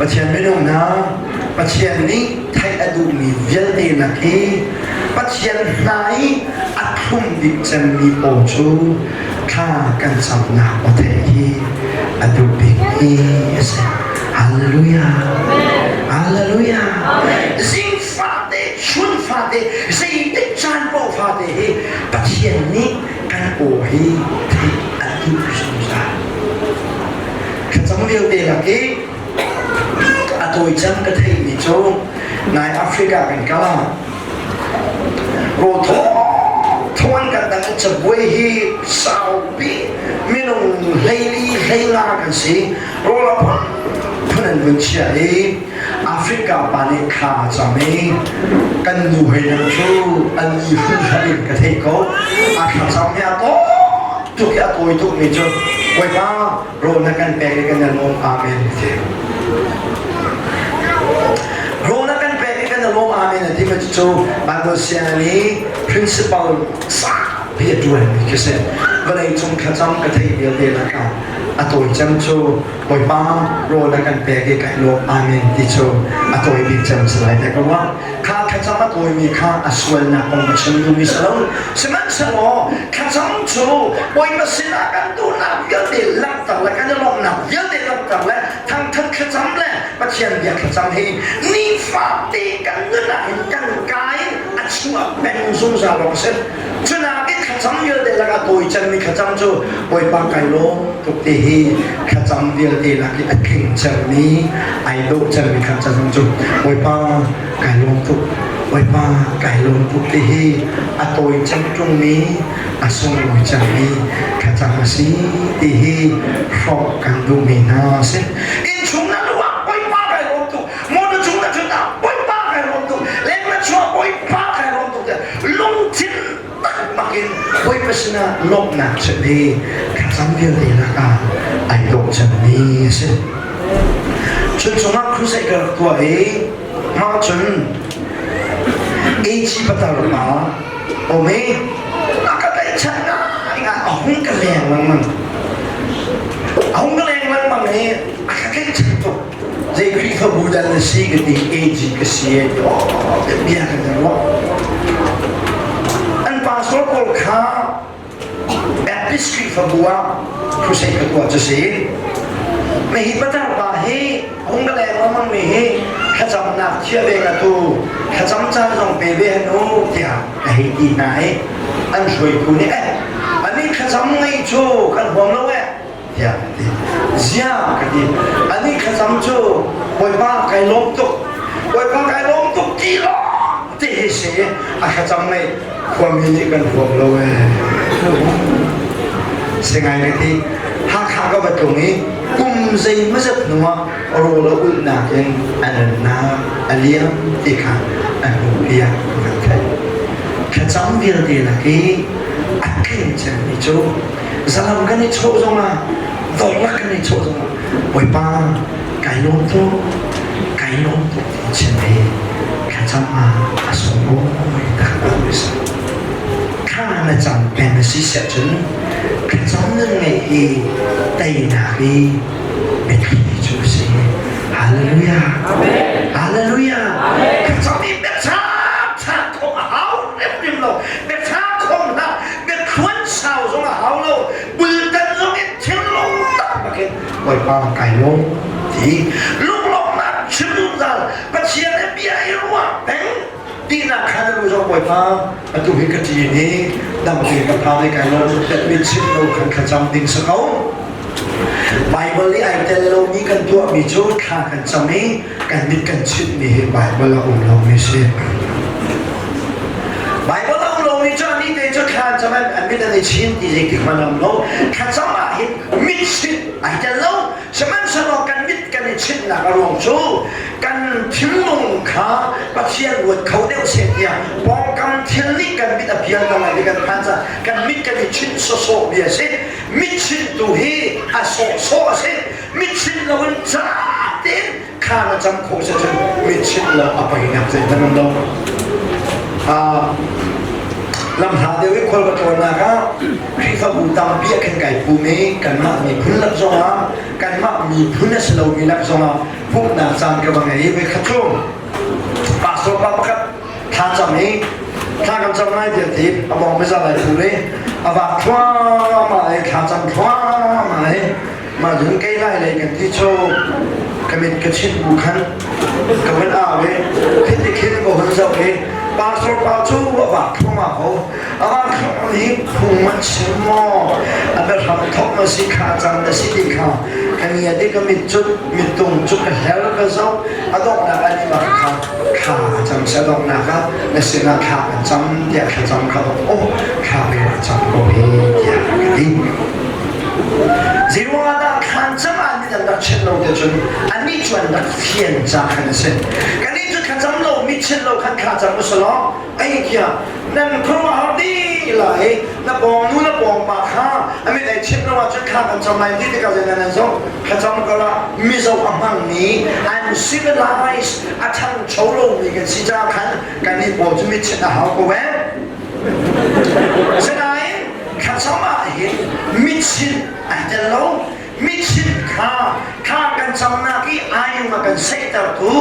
Pathian minung hna, Pathian nih theih a duhmi vialte lak i Pathian hna i a thlum bik cemmi aw cu thla kan camnak aw theih hi a duh bikmi a si. Hallelujah! Hallelujah! Zing fate, chun fate, zeitik caan paoh fate hi Pathian nih kan aw hi theih a duh zungzal. Thlacam vialte lak i a tawi cem ka theihmi cu nai Africa kan kal ah rawthaw thawn kan dang in cabuai hi saupi minung hleili hleinga kan si rawl a phun an vun chia i Africa pa nih thla a cam i kan nu hei nang cu an i hruhhal in ka theih ko a thlacam hi a taw tuk i a tawi tuk mi cu Bawipa rawl na kan pek i kan i lawm amen ti rawl na kan pek i kan i lawm amen a ti mi cu Bible sianginn i principal sangpi a ṭuan mi khi si vawlei cung thlacam ka theih vialte lakah a tawi cem cu Bawipa rawl na kan pek i kai lawm amen ti cu a tawi bik cem si lai te ka ruah kha thlacam a tawimi kha a sualnak kong ka chim duhmi si lo sihmanhsehlaw thlacam cu Bawipa sinah kan duhnak vialte langhter le kan i lawmhnak vialte langhter le thangthat thlacam le Pathian bia thlacam hi nifate kan nun ah hin kan kai a chuah peng zungzal awk a si Cunak i thlacam vialte lakah tawi cemmi thlacam cu Bawipa kai lawm tuk ti hi thlacam vialte lak i a tling cemmi ai dawh cemmi thlacam cu Bawipa kai lawm tuk Bawipa kai lawm tuk ti hi a tawi cem ṭungmi a sunglawi cemmi thlacam a si ti hi hrawk kan duhmi hna a si. Innchung na luh ah Bawipa kai lawm tuk motor cung na ṭhut ah Bawipa kai lawm tuk leng na chuah Bawipa kai lawm tuk lungthin taktak in Bawipa sinah lawmhnak chim hi thlacam vialte lakah ai dawh cemmi a si. Chun chungah crusade ka rak tuah i mah cun AG patar pa um i a ka tlaihchan ngai a hung ka leng lengmang a hung ka leng lengmang i a ka tlaihchan tuk zei Khrihfabu dah na si ka ti AG ka si e ti oh bia kan i ruah an pastor pawl kha Baptist Khrihfabu ah crusade ka tuah cu si mi hi patar pa hi hung ka leng lengmang mi hi thlacamnak chia ve ka tu thlacam caan zong pe ve han u tiah ka hei ti hna i an hruaitu nih eh ani thlacam ngei cu kan huam lo eh tiah ka ti. Ziah ka ti. Anih thlacam cu Bawipa kai lawm tuk. Bawipa kai lawm tuk ti lawng ti hi si a thlacam ngei khuami nih kan huam lo ee. Singai ka ti. Hakha ka va tlung i kum zeimawzat hnuah rawl a ulhnak in a nunnak a liam ti kha a hnupi ah ka van theih. Thlacam vialte lak i a tling cemmi cu zalam kan i chawh zongah dawtlak kan i chawh zongah Bawipa kai lawm tuk kai lawm tuk ti chim hi thlacam ah a sunglawi taktak mi si thla na cam peng na si siah cun thlacam nan ngeih hi teinak i biathli cu a si hallelujah hallelujah thlacam i biachak chak khawh a hau hrimhrim lo biachak khawh hlah biathluan sau zong a hau lo bultan zong in thinlung taktak in Bawipa kai lawm ti lunglawmhnak chim zungzal Pathian he bia i ruah peng tinak khan lu zong Bawipa atu hi ka ṭin i dam tein ka phan i kai lawm mi chim lo khan thlacam ding si ko Bible i ai tel lomi kan tuahmi cu thla kan cam i kan mit kan chimhmi hi Bible a um lomi si. Bible a um lomi cu anih te cu thla an cam an mit an i chin ti zeitik hmanh um lo. Thlacam ah hin mit chinh ai tel lo. Sihmanhsehlaw kan mit kan i chinhnak a ruang cu kan thinlung kha Pathian ruat kho deuh seh tiah pawngkam thil nih kan mit a pialter lai ti kan phan caah kan mit kan i chinh sawsawh mi a si. Mit chinh tu hi a sawhsawh a si. Mit chinh loin ca tein kha na cam khawh si cun mit chinh lo a peinak zeihmanh um lo. Lamhla deuh i khual ka tlawnnak ah Khrihfabu tampi ah khin kai pum i kanmah miphun lak zongah kanmah miphun a si lomi lak zongah pumhnak caan ka va ngei i voikhat cu pastor pa pakhat thlacam i thla kan cam lai tiah ti a bawng biza lai phul i a vak thluahmah i thlacam thluahmah i mah cun kei lai lei kan ti cu ka mit ka chinh bu khan ka van au i khiti khin ka hun zoh i pastor pa cu a vak thluahmah ko. A vak thluahmah hi phung an chim maw, a biahram thok na si kha cang na si ti kha ka ngia ti ka mit cut mittung cu ka hler ka zoh. A donghnak ah nih mah kha thla a cam si. A donghnak ah na sinah thla kan cam tiah thlacam kha oh thla ve a cam ko hi tiah ka ti. Zeiruangah dah thlan cam ah mit an rak chinh lo ti cun annih cu an rak fian ca khan a si. Kannih cu thlacam lo mit chinh lo khan thla cam usalaw ei tiah nan khuaruahhar dih lai. Na pawng nu na pawng pa kha a mit ei chinh lo ahcun thla kan cam lai ti tikah zeidah nan zoh? Thlacam karah mizo a hmangmi uncivilized a ṭhangcho lomi kan si caah khan kannih pawl cu mit chinh a hau ko ee. Asinain thlacam ah hin mitchinh ai tel lo. Mitchinh kha thla kan camnak i aiung a kan saihtertu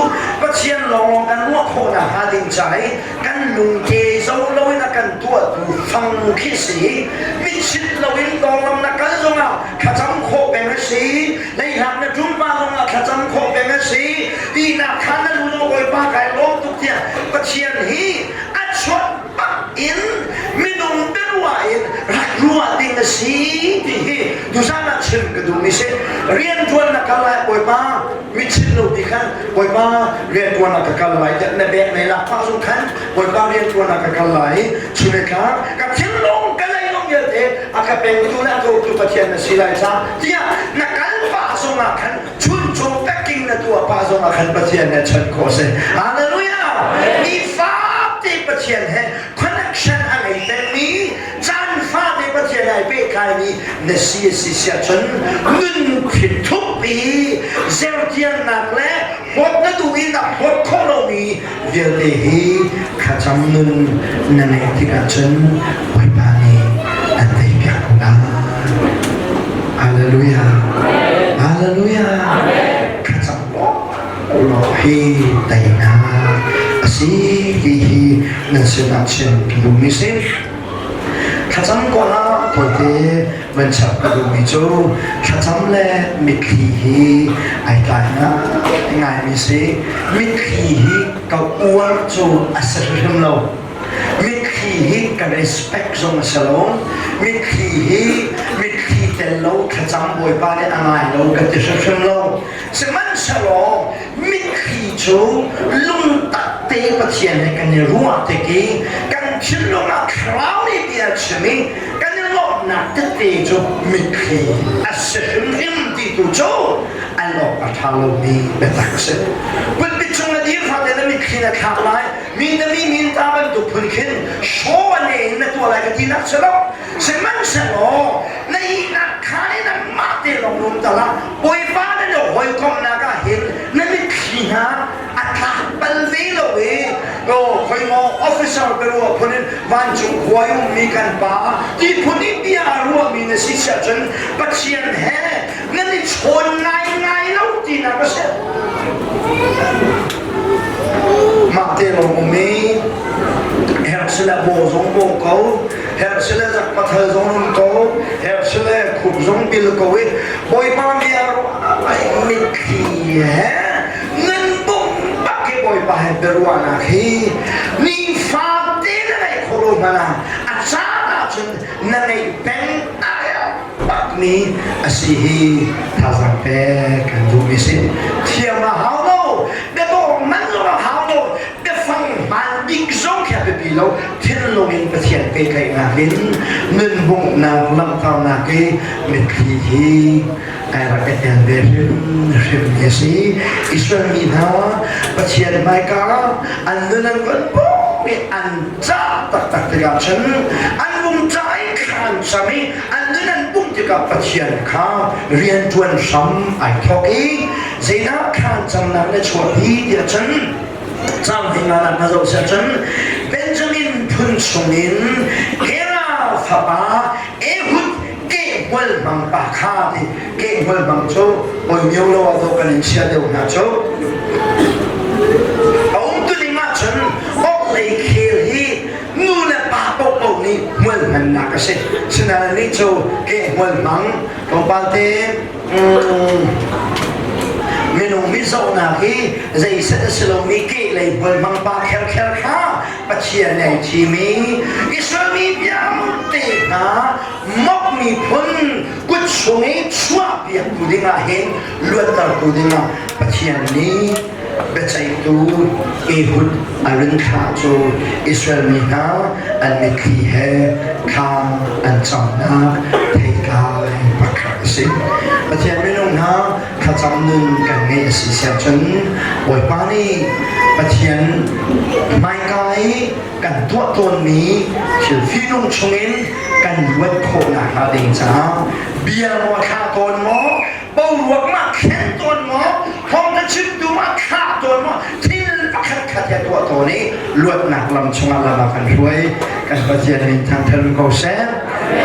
Pathian lawnglawng kan ruah khawhnak hnga ding ca i kan lungke zo loin a kan tuahtu fang khi si. Mitchinh loin tawnglam na kal zongah thlacam khawh peng a si. Leihlak na ṭumpa zongah thlacam khawh peng a si. Ihnak kha na lu Bawipa kai lawm tuk tiah Pathian hi a chuah bak in minung biaruah in rak ruah ding a si ti hi tuzan ah chim ka duhmi si. Rianṭuan na kal lai, Bawipa mitchinh lo ti khan Bawipa rianṭuan ah ka kal lai tiah na bek nei lak pah zong khan Bawipa rianṭuan ah ka kal lai, chun tlak ka thinlung ka leilung vialte a ka pengtu le a ka uktu Pathian na si lai ca tiah na kal pah zongah khan chuncung packing na tuah pah zongah khan Pathian nih a chawnh khawh si. Hallelujah! Nifate Pathian he connection a ngei pengmi, caan fate Pathian ai pehtlaimi na si a si siah cun nun thup i zertiannak le hlawt na duh i na hlawt khawh lomi vialte hi thlacam nun na ngeih tikah cun Bawipa nih an teipiak ko lai. Hallelujah. Hallelujah. Thlacam law hi teinak a si ti hi nan sinah chim ka duhmi si. Thlacam kongah tawite van chap ka duhmi cu thlacam le mitthli hi ai tlai ngaimi si. Mitthli hi ka uar cu a si hrimhrim lo. Mitthli hi ka respect zong a si lo. Mitthli hi mitthli tel lo thlacam Bawipa nih a ngai lo ka ti hrimhrim lo. Sihmanhsehlaw mitthli cu lungtak te Pathian he kan i ruah tik i kan thinlung ah thlarau nih bia a chim i kan i lawmhnak tete cu mitthli a si hrimhrim ti tu cu al awk a ṭha lomi biatak a si. Pulpit cung na dir fate na mitthli na thlak lai, mi na mi min ta bantuk phun khin show a ne in na tuah lai ka tinak si lo. Sihmanhsehlaw na ihnak khaan i nangmah te lawng um tal ah Bawipa nan i hawikomhnak ah hin na mitthli hna a tlak bal ve lo i khoi maw officer biaruah phun in vancung khua i ummi kan pa ti phun i bia a ruahmi na si siah cun Pathian he nan i chawn ngaingai lo tinak a si. Mah te lawng um i herh sile baw zong baw ko, herh sile zak pathal zong um ko, herh sile khup zong bil ko i Bawipa bia ruah mitthli he nan bawmh bak hi Bawipa he biaruahnak hi nifate na ngeih khawh lo hmanh ah a caan ahcun na ngeih peng a bakmi a si hi thazaang pek kan duhmi si. Thiam a hau lo, biadawh man zong a hau lo, biafang hmaan bik zong khi a biapi lo. Thinlung in Pathian pehtlaihnak in nun bunghnak langhternak i mitthli hi ai rak i tel ve hrimhrim mi a si. Israel mi hna Pathian hmaika an nun an van bawk i an cah taktak tikah cun an vung cah i thla an cam i an nun an bungh tikah Pathian kha rianṭuan hram ai thawk i zeidah thla an camnak na chuahpi tiah cun caang hninga nak na zoh siah cun Benjamin phun. miphun chungin Gera fapa Ehud kehmual hmang pa kha ti. Kehmual hmang cu oimio lo ah dawh kan in chia deuh hna cu. A umtuning ahcun orhlei khel hi nu le pa paohpaoh nih hmual hmannak a si. Sinain nih cu kehmual hmang tlawmpal te minung mi zohnak hi zeiset a si lomi kehlei hmual hmang pa kherkher kha Pathian nih ai thim i Israel mi vialte hna mok miphun kut chung i chuahpiaktu dingah hin luattertu dingah Pathian nih biaceihtu Ehud a run thlah cu Israel mi hna an mitthli he thla an camnak theitlai pakhat a si. Pathian minung hna thlacam nun kan ngeih a si siahcun Bawipa nih Pathian hmaika i kan tuah tawnmi thil fihnung chungin kan luat khawh nakhnga ding caah bia maw thlah tawn maw, boruak mah thlen tawn maw, thawngtha chimtu mah thlah tawn maw, thil pakhat khat he tuah tawn i luatnak lam chungah lam ah kan hruai. Kan Pathian min thangthat ko seh.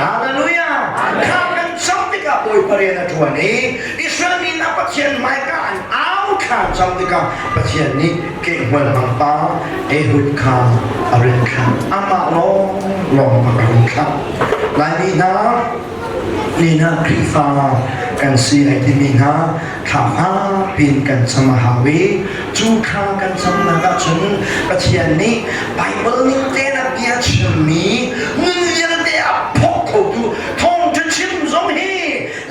Hallelujah! Kha kan cam tikah Bawipa rian a ṭuan i Israel mi hna Pathian hmaika an au thla cam tikah Pathian nih kehmual hmang pa Ehud kha a rin thlah. Amah lawng lawng a rin thlah. Laimi hna nina Khrihfa kan si ai timi hna thla fakpiin kan cam a hau i cu thla kan camnak ahcun Pathian nih Baibal ning tein a bia chimmi nun vialte a phok khotu thawngṭha chim zong hi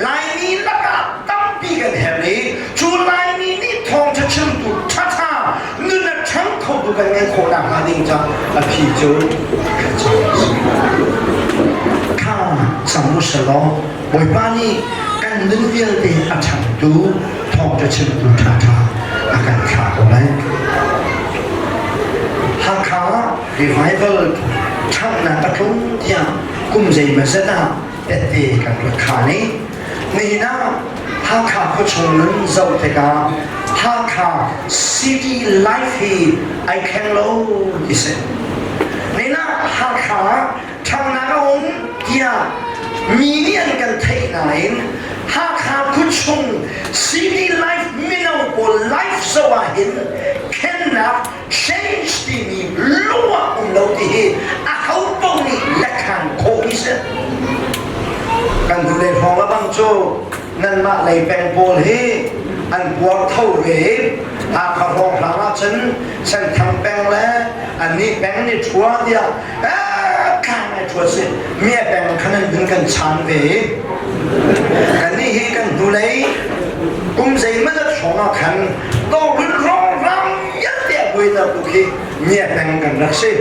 Laimi lakah tampi kan herh i cu Laimi nih thawngṭha chimtu ṭhaṭha nun a ṭhang khotu kan ngeih khawh nakhnga ding ca a phi cu kha cam u selaw Bawipa nih kan nun vialte a ṭhangtu thawngṭha chimtu ṭhaṭha a kan thlah ko lai. Hakha revival ṭhanghnak a tlung tiah kum zeimawzat ah tette kan rak khaan i nihin ah Hakha khuachung nun zoh tikah Hakha city life hi ai thleng lo ti si. Nihin ah Hakha ṭhangnak a um tiah mi nih an kan theih nain Hakha khuachung city life mino pawl life zoh ah hin thlennak change timi lung ah um lo ti hi aho paoh nih lekhan khawh mi si. Kan hnulei hrawng a bang cu nanmah lei peng pawl hi an puar tho ve i Hakha hrawng hlang ahcun Senthang peng le annih peng nih ṭhua tiah tlang ai ṭhua si mia peng khan an vun kan chan ve i kannih hi kan hnulei kum zeimawzat hrawng ah khan Tawlrun rawlrang vialte a buaiter tu khi mia peng kan rak si.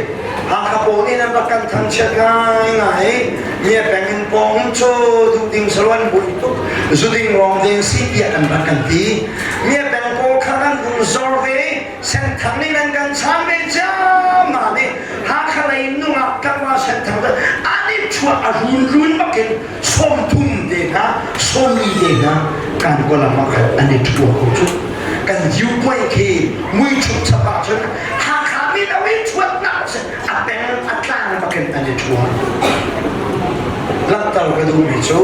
Hakha pawl nih nan rak kan thangchiat ngaingai. Mia peng in pawng cu duh ding saruan bui tuk zuding rawng deng si tiah kan rak kan ti. Mia peng pawl kha kan hung zor ve. Senthang nih nan kan chan ve ciammam i Hakha lei nungak tlangval Senthang cu an i chuah a runrun bakin 30 te hna 40 te hna kan kawlam ah khan an i ṭhua ko cu. Kan viewpoint khi mui chuk chap ahcun Hakha mino i ṭhuatnak si a peng a tlang bakin an i ṭhua. Langhter ka duhmi cu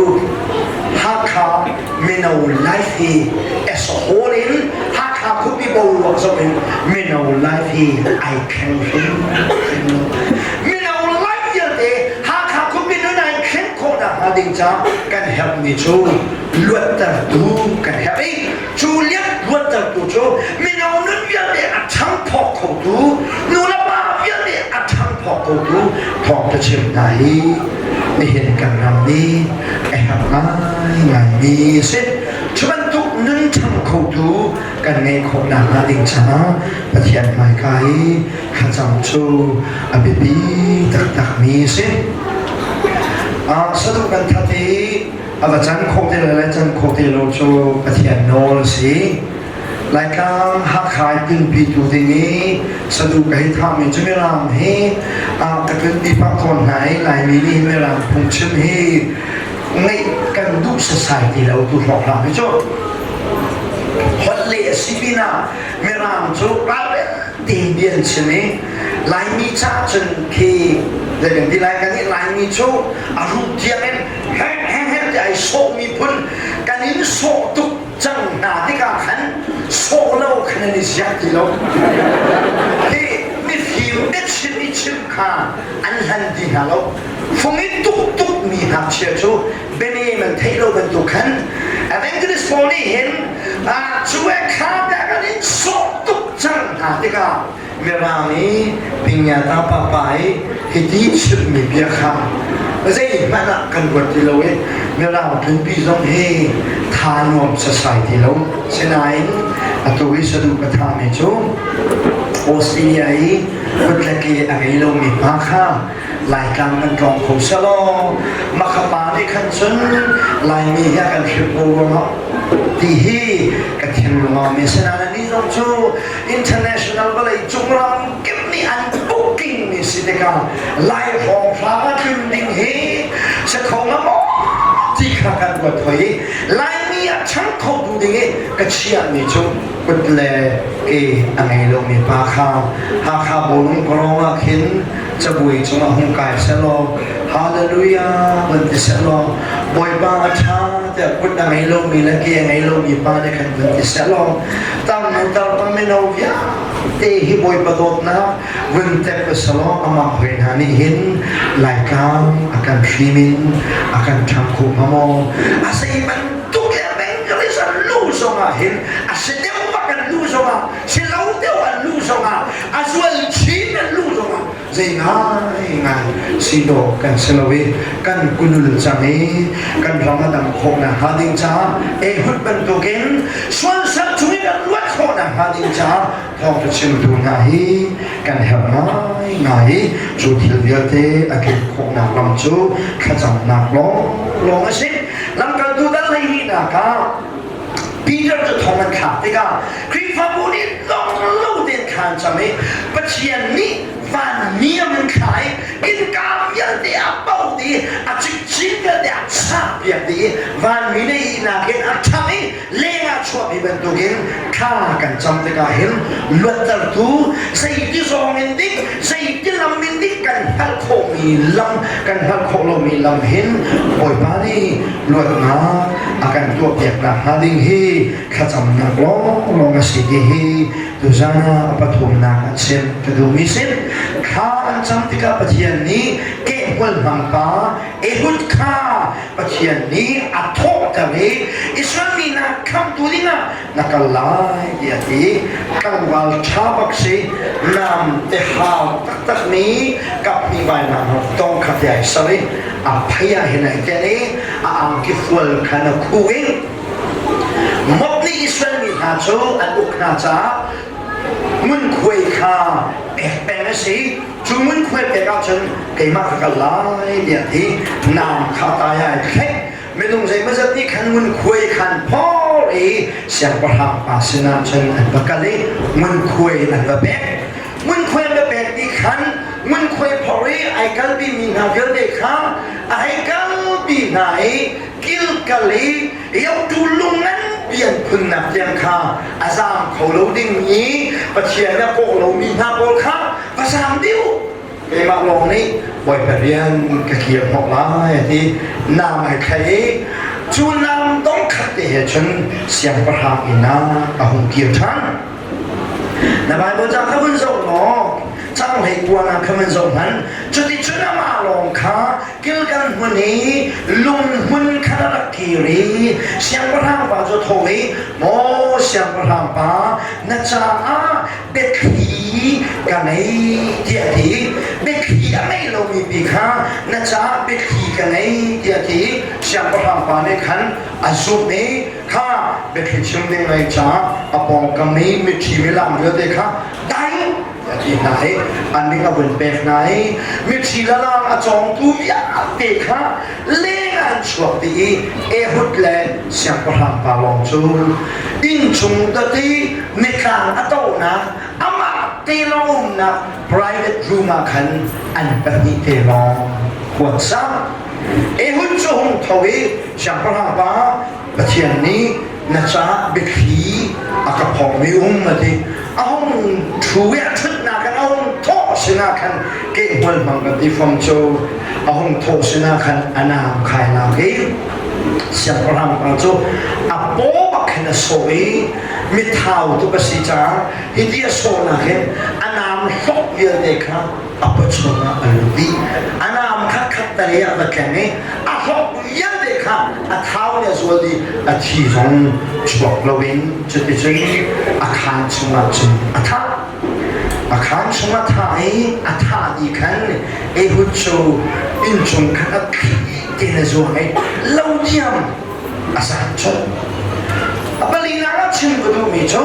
Hakha mino life hi as a whole in Hakha khuapi boruak zoh in mino life hi ai thleng hrim hrim lo. Mino life vialte Hakha khuapi nun ai thlen khawh nakhnga ding ca kan herhmi cu luattertu kan herh i cu lian luattertu cu mino nun vialte a ṭhangphawk khotu nu le pa vialte a ṭhangphawk khotu thawngṭha chim hna hi nihin kan ram nih a herh ngaingaimi a si. Cu bantuk nun ṭhang khotu kan ngeih khawh nakhnga ding caah Pathian hmaika i thlacam cu a biapi taktakmi a si. Saduh kan that i a va can khawh te le can khawh te lo cu Pathian nawl a si. Laitlang Hakha i tlunpitu ding i saduh ka hei thahmi cu Mirang hi ka tlunpi pah tawn hna i Laimi nih Mirang phungchim hi ngeih kan duh sasai ti lo tu hrawkhrang hi cu. Holh leh a si pinah Mirang cu ralrin. tein bia an chim i Laimi caah cun khi zei kan ti lai, kan nih Laimi cu a ruh tiang in heh heh heh ti ai sawh miphun kan in sawh tuk cang hna tikah khan sawh lo khan an i ziak ti lo. Hi mifim biachim i chim kha an hlan ti hna lo. Fung i tuk tuk mi ngakchia cu bianem an theih lo bantuk khan evangelist pawl nih hin cu e kha tiah kan in sawh tuk cang hna tikah Mirang i Pingyata papa i hiti chimmi bia kha zeihmanh ah kan ruat ti lo i Mirang tlunpi zong hi tha nuam sasai ti lo. Sinain atu i saduh ka thami cu Australia i kut le ke a ngei lomi hna kha Laitlang kan tlawng kho selaw makha pa nih khan cun Laimi hi a kan hrilh ko ruangah ti hi ka thinlung ah mi sinain anih zong cu international vawlei cung ram kip nih an booking mi si tikah Lai hrawnghrang a tlun ding hi si kho hnga maw ti kha kan ruat hoi i Laimi ah chang kho tu ding i ka chiahmi cu kut le ke a ngei lomi pa kha Hakha bawlung kawrong ah khin cabuai cungah hung kai selaw Hallelujah van ti selaw Bawipa a ṭha tiah kut a ngei lomi le ke a ngei lomi pa nih khan van ti selaw tar nu tar pa mino vialte hi Bawipa dawtnak vun tep selaw amah hoi hna nih hin Laitlang a kan hrim in a kan ṭhang kho hnga maw? A zei bantuk evangelist an lu zongah hin a si deuh bak an lu zongah si lo deuh an lu zongah a zual chin an lu zongah zei ngai ngai si dawh kan si lo i kan kunul cang i kan ram a dam khawh nakhnga ding caah Ehud bantukin sualsal chung in kan luat khawh nakhnga ding caah thawngṭha chimtu hna hi kan herh ngai ngai i cu thil vialte a tlin khawhnak lam cu thlacamnak lawnglawng a si. Lamkaltu dal 12nak ah Peter cu thong an thlak tikah Khrihfabu nih dong lo tein thla an cam i Pathian nih vanmi a vun thlah i innka vialte a poh dih i a cikcin vialte a chahpiak dih i vanmi nih ihnak in a ṭhangh i lengah chuahmi bantukin thla kan cam tikah hin luattertu zeiti zawng in dik zeiti lam in dik kan hngalh khawhmi lam kan hngalh khawh lomi lam hin Bawipa nih luatnak a kan tuahpiaknak hnga ding hi thlacamnak lawnglawng a si ti hi tuzan ah a pathumnak an chim ka duhmi sin thla an cam tikah Pathian nih kehmual hmang pa Ehud kha Pathian nih a thawhter i Israel mi hna khamtu dingah na kal lai tiah a ti. Tlangval ṭha bak si, nam te hau taktak mi kaphnih vainam tong kha te ai ser i a phei ah hin ai ken i a angki fual khan a khu i Moab nih Israel mi hna cu an uk hna caah ngunkhuai kha pek peng a si. Cu ngunkhuai pek ahcun keimah ka kal lai tiah a ti. Nam kha tai ai thlek. Minung zeimawzat nih khan ngunkhuai khan phor i siangpahrang pa sinah cun an va kal i ngunkhuai an va pek. Ngunkhuai an va pek ti khan ngunkhuai phor i ai kalpi mi hna vialte kha a hei kalpi hna i kilkal i iotu lung nganpi an phunnak tiang kha a zaam kho lo ding i Pathian a kawh lomi hna pawl kha va zaam dih u, keimah lawng nih Bawipa rian ka kir hnawh lai a ti. Nam ai thlai i cu nam dong khat te he cun siangpahrang inn ah a hung kir ṭhan. Na Baibal ca kha vun zoh law cang hlei kuan ah kha vun zoh hmanh. Cuticun amah lawng kha Gilgal hmun i lung hmun kha a rak kir i siangpahrang pa cu a thawh i, "Maw siangpahrang pa, na caah biathli ka ngei," tiah a ti. Biathli a ngei lomi pi kha na caah biathli ka ngei tiah a ti. Siangpahrang pa nih khan a zumh i kha biathli chim ding ngei caah a pawngkam i mithi milam vialte kha dai a ti hna i an ning a vun pek hna i mithi lalang a cawngtu vialte kha leng ah an chuak dih i Ehud le siangpahrang pa lawng cu innchung dot i nitlang a tohnak amah te lawng umnak private room ah khan an pahnih te lawng kuat sang. Ehud cu hung tho i siangpahrang pa, Pathian nih na caah biathli a ka phawkmi um, a ti. A hung ṭhu i a ṭhutnak in a hung thawh sinah khan kehmual hmang kan ti fom cu a hung thawh sinah khan a naam khai lak i siangpahrang pa cu a paw bak khin a sawh i mithau tuk a si caah hiti a sawhnak hin a naam hlok vialte kha a pawchung ah a lut dih. A naam kha khattalei ah va tleng i a hlok vialte kha a thau le a zual dih. A thi zong chuak loin cuticun a khaan chungah cun a thah. A khaan chung a thah i a thah dih khan Ehud cu inncung khan a thli tein a zuang i lo diam a zan colh. A palinak ah chim ka duhmi cu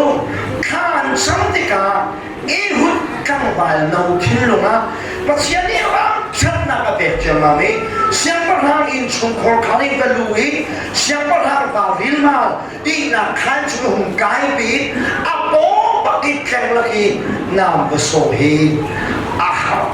thla an cam tikah Ehud tlangval no thinlung ah Pathian nih ralṭhatnak a pek ciammam i siangpahrang innchungkhar khar in va lu i siangpahrang pa rilmal ihnak khaan chung hung kaipi a paw bak i tleng lak i naam va sawh hi a har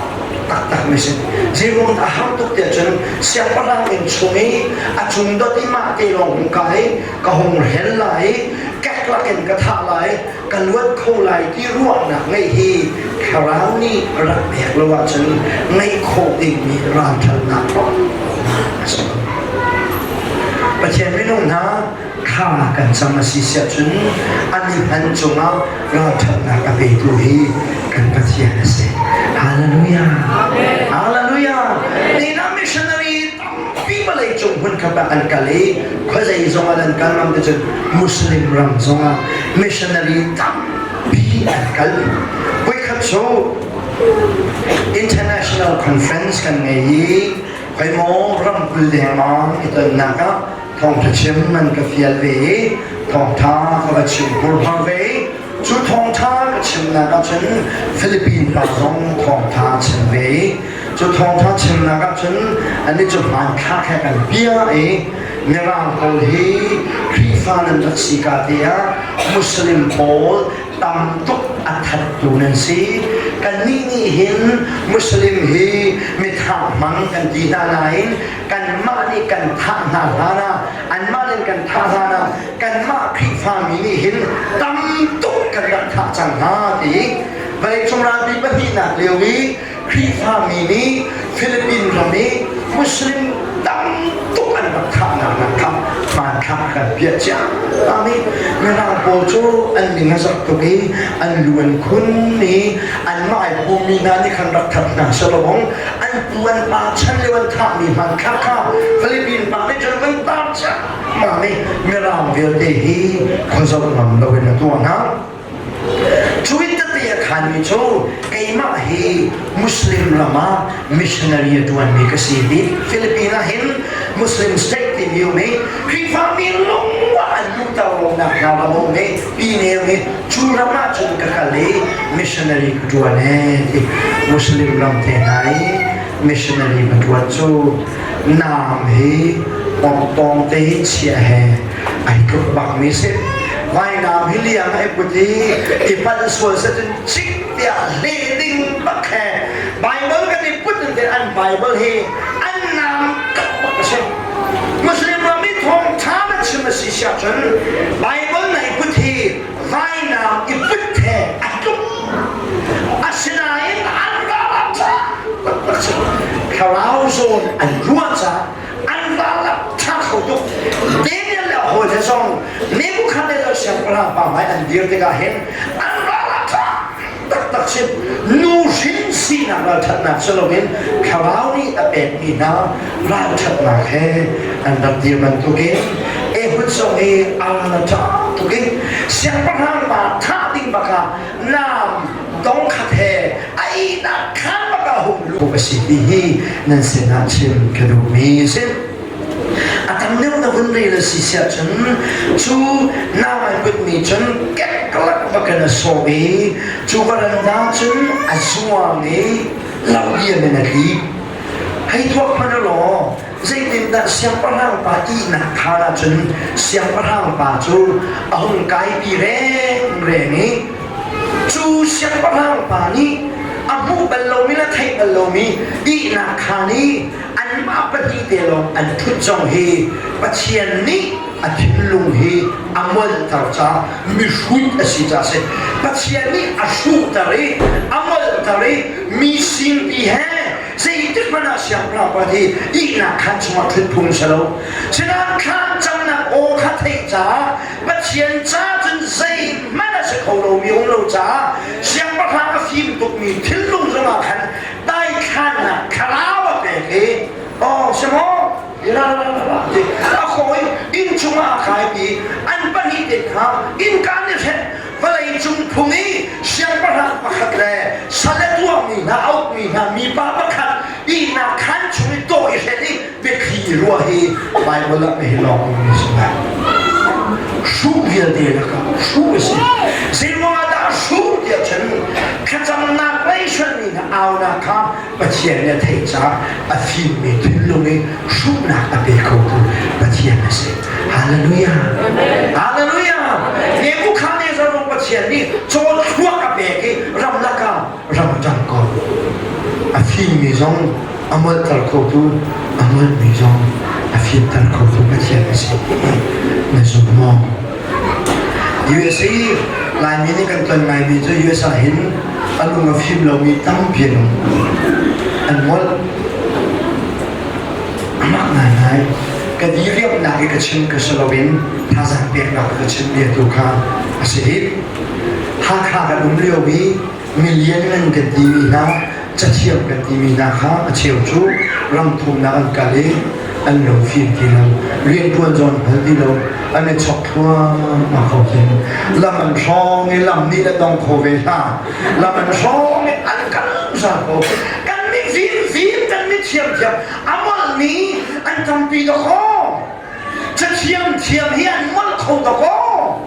taktak mi si. Zeiruang a har tuk tiah cun siangpahrang inn chung i a cung dot i mah te lawng hung kai ka hung hel lai i keklak in ka thah lai ka luat kho lai ti ruahnak ngeih hi thlarau nih rak pek lo ahcun ngeih khawh dingmi ralṭhatnak a si. Pathian minung hna thla kan cam a si siah cun an i hman cungah ralṭhatnak a petu hi kan Pathian a si. Hallelujah. Hallelujah. Nina missionary tampi vawlei cung hmunkhat ah an kal i khuazei zong ah an kal ngam te cun Muslim ram zongah missionary tampi an kal. Voikhat cu international conference kan ngei i khoimaw ram 20 lengmang i tonnak ah thawngṭha chim an ka fial ve i thawngṭha ka va chim hurhar ve i cu thawngṭha ka chimnak ah cun Philippine pa zong thawngṭha chim ve i cu thawngṭha chimnak ah cun annih cu hmanthlak he kan bia i Mirang pawl hi Khrihfa nan rak si ka te ah Muslim pawl tam tuk a thattu nan si. Kannih nih hin Muslim hi mithah hmang kan ti hna nain kanmah nih kan thah hna hlan ah anmah nih kan thah hlan ah kanmah Khrihfami nih hin tam tuk kan rak thah cang hna ti vawleicung ralpi pahnihnak lio i Khrihfami nih Philippine ram i Muslim tam tuk an rak thahnak nak kha hmanthlak kan piah cia mi Mirang pawl cu an ning a zak tuk i an lu an khun i anmah ai pummi hna nih khan rak that hna selaw an pu an pa chan lio an thahmi hmanthlak kha Philippine pa nih cun van tar ciammam i Mirang vialte hi khuazoh ngam loin a tuah hna. Cu in tete a khanmi cu keimah hi Muslim ram ah missionary a ṭuanmi ka si ti Philippines ah hin Muslim state timi um i Khrihfami lungah an luhter lonak hna ram a um i pine um i cu ram ah cun ka kal i missionary ka ṭuan ee ti Muslim ram te hna i missionary ka ṭuan cu naam hi pawngpawng te hi chia he ai tluk bak mi si vainam hi liang ai put i i palh sual se cun cik tiah hle ding bak he Bible kan i put in an Bible hi an naam kap bak a si Muslim ram i thawngṭha na chim a si siah cun Bible na i put hi vainam i put he a tluk. Asinain an ralap ṭha taktak si. Thlarau zawn an ruah caah an ralap ṭha kho tuk. Daniel le a hawi he zong Nebuchadnezzar siangpahrang pa hmai an dir tikah hin an ralap ṭha taktak si. Nu hrin sinak ralṭhatnak si loin thlarau nih a pekmi hna ralṭhatnak he an rak dir bantukin Ehud zong hi a ral a ṭha tuk i siangpahrang pa thah ding bakah naam dongkhat he a ihnak khaan bakah hung luh a si ti hi nan sinah chim ka duhmi a si. A tam deuh na vun rel a si siah cun cu naam ai putmi cun keklak bakin a sawh i cu varanda cun a zuang i lo liam in a tli. Hei tuak hmanh u law zeitindah siangpahrang pa ihnak khaan ah cun siangpahrang pa cu a hung kaipi rengreng i cu siangpahrang pa nih a hmuh bal lomi le theih bal lomi ihnak khaan i anmah pahnih te lawng an ṭhut zong hi Pathian nih a thinlung hi A molter caah mihrut a si caah a si. Pathian nih a hruhter i a molter i mi singpi he zeitik hmanh ah siangpahrang pa hi ihnak khaan chungah ṭhut phung si lo. Sinain thlan camnak aw kha theih caah Pathian ca cun zeihmanh a si kho lomi um lo caah siangpahrang a fim tukmi thinlung zongah khan daithlannak thlarau a pek i aw si maw a khawi inn chungah a kaipi an pahnih te kha innka nih hren vawlei cung phung i siangpahrang pakhat le sal a tuahmi hna a ukmi hna mipa pakhat ihnak khaan chung i tawh i hren i biathli ruah hi Baibal ah hi lawng mi si lai. Hruh vialte lakah hruh a si. Zeiruangah dah hruh tiah cun thlacamnak lei hruanmi hna aunak kha Pathian nih a theih caah a fimmi thinlung i hruhnak a pe khotu Pathian a si. Hallelujah! Hallelujah! Nebuchadnezzar zong Pathian nih caw thluak a pek i ramlak ah ramṭang ko. A fimmi zong a molhter khotu, a molhmi zong a fimter khotu Pathian a si. Na zum maw? USA Laimi nih kan ton ngaimi cu US ah hin a lung a fim lomi tampi an um. An molh. Amah ngaingai ka diriamnak i ka chim ka si loin thazaang peknak ka chim bia tu kha a si hih. Hakha kan um lio i milian ngan kan timi hna cathiam kan timi hna kha a cheu cu ram thumnak an kal i an lungfim ti lo rianṭuan zong an hngal ti lo an i chok thluahmah ko hin lam an hrawng i lam nih le dong kho ve hna lam an hrawng i an kal zar ko kan mi fimfim kan mi thiamthiam a molhmi an tampi dakaw cathiam thiam hi an molh kho dakaw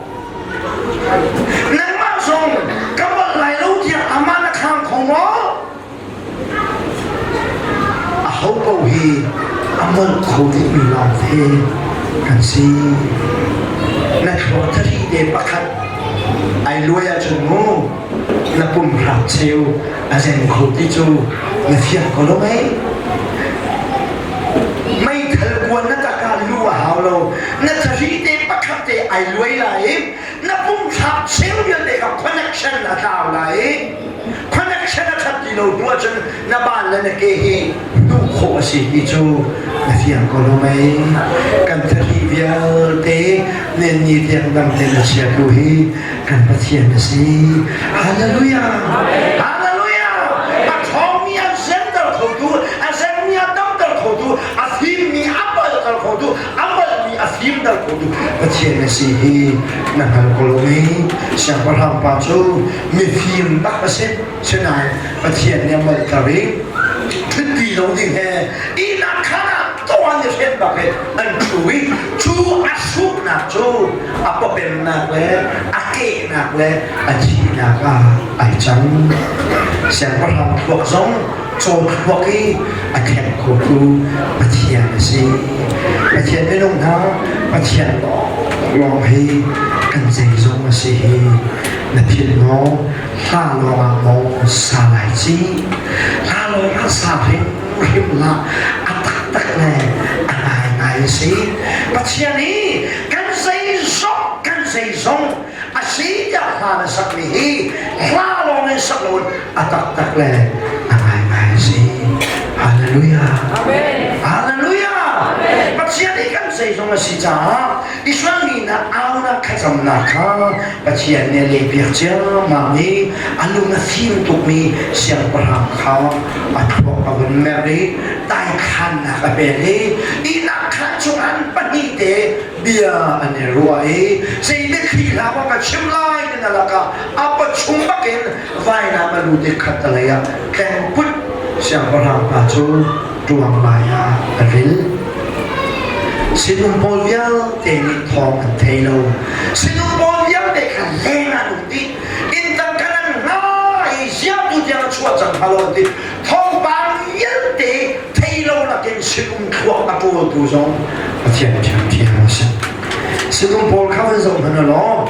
Nangmah zong ka molh lai lo tiah amah na khang kho maw? Aho paoh hi a molh kho dihmi lawngte kan si. Na thluak thari te pakhat ai luai ahcun mu na pum hrak cheu a zeng kho ti cu na fiang ko lo mei? Meithal kuan na tak ah lu a hau lo. Na thari te pakhat te ai luai lai i na pumthlak cheu vialte kha connection a tlau lai i connection a that ti lo hnu ahcun na ban le na ke hi hnuh khawh a si ti cu na fiang ko lo mei? Kan thari vialte nen ni tiang dam te na chiatu hi kan Pathian a si. Hallelujah! Hallelujah! A ṭhawngmi an semter khotu, a semmi a damter khotu, a fimmi a palter khotu, a palmi a fimter khotu Pathian a si hi na hngal ko lo mi? Siangpahrang pa cu mifim bak a si. Sinain Pathian nih a molhter i ṭhutpi lo ding he ihnak khaan ah tuan i hren bak in an ṭhu i cu a hruknak cu a pawpemnak le a kehnak le a thihnak ah ai cang. Siangpahrang thluak zong caw thluak i a thleng khotu Pathian a si. Pathian minung hna Pathian lawng hi kan zeizong a si hi na philh maw? Hla lawngah maw sa lai ci? Hla lawngah sa hrimhrim hlah. A taktak le a ngaingai a si. Pathian hi kan zeizong kan zeizong a si tiah hla na sakmi hi hla lawng in sak loin a taktak le a ngaingai a si. Hallelujah. Amen. Hallelujah. Amen. Pathian hi kan zeizong a si caah Israel mi hna aunak thlacamnak kha Pathian nih a lehpiak ciammam i a lung a fim tukmi siangpahrang kha a thluak a vun merh i daikhannak a pek i ihnak khaan chungah an pahnihte bia an i ruah i zei biathli hlah maw ka chim lai ti na lakah a pachung bakin vainam a lut i khattelei ah tlengput siangpahrang pa cu ṭuang lai ah a ril. Sinum pawl vialte nih thawng an thei lo. Sinum pawl vialte kha leng an um dih. Inn tang khan an hna i ziahtu tiang a chuah cang hnga lo an ti. Thawngpang vialte thei lo lakin sinum thluak a ṭawltu zong Pathian ṭhiamṭhiam a si. Sinum pawl kha van zoh hmanh law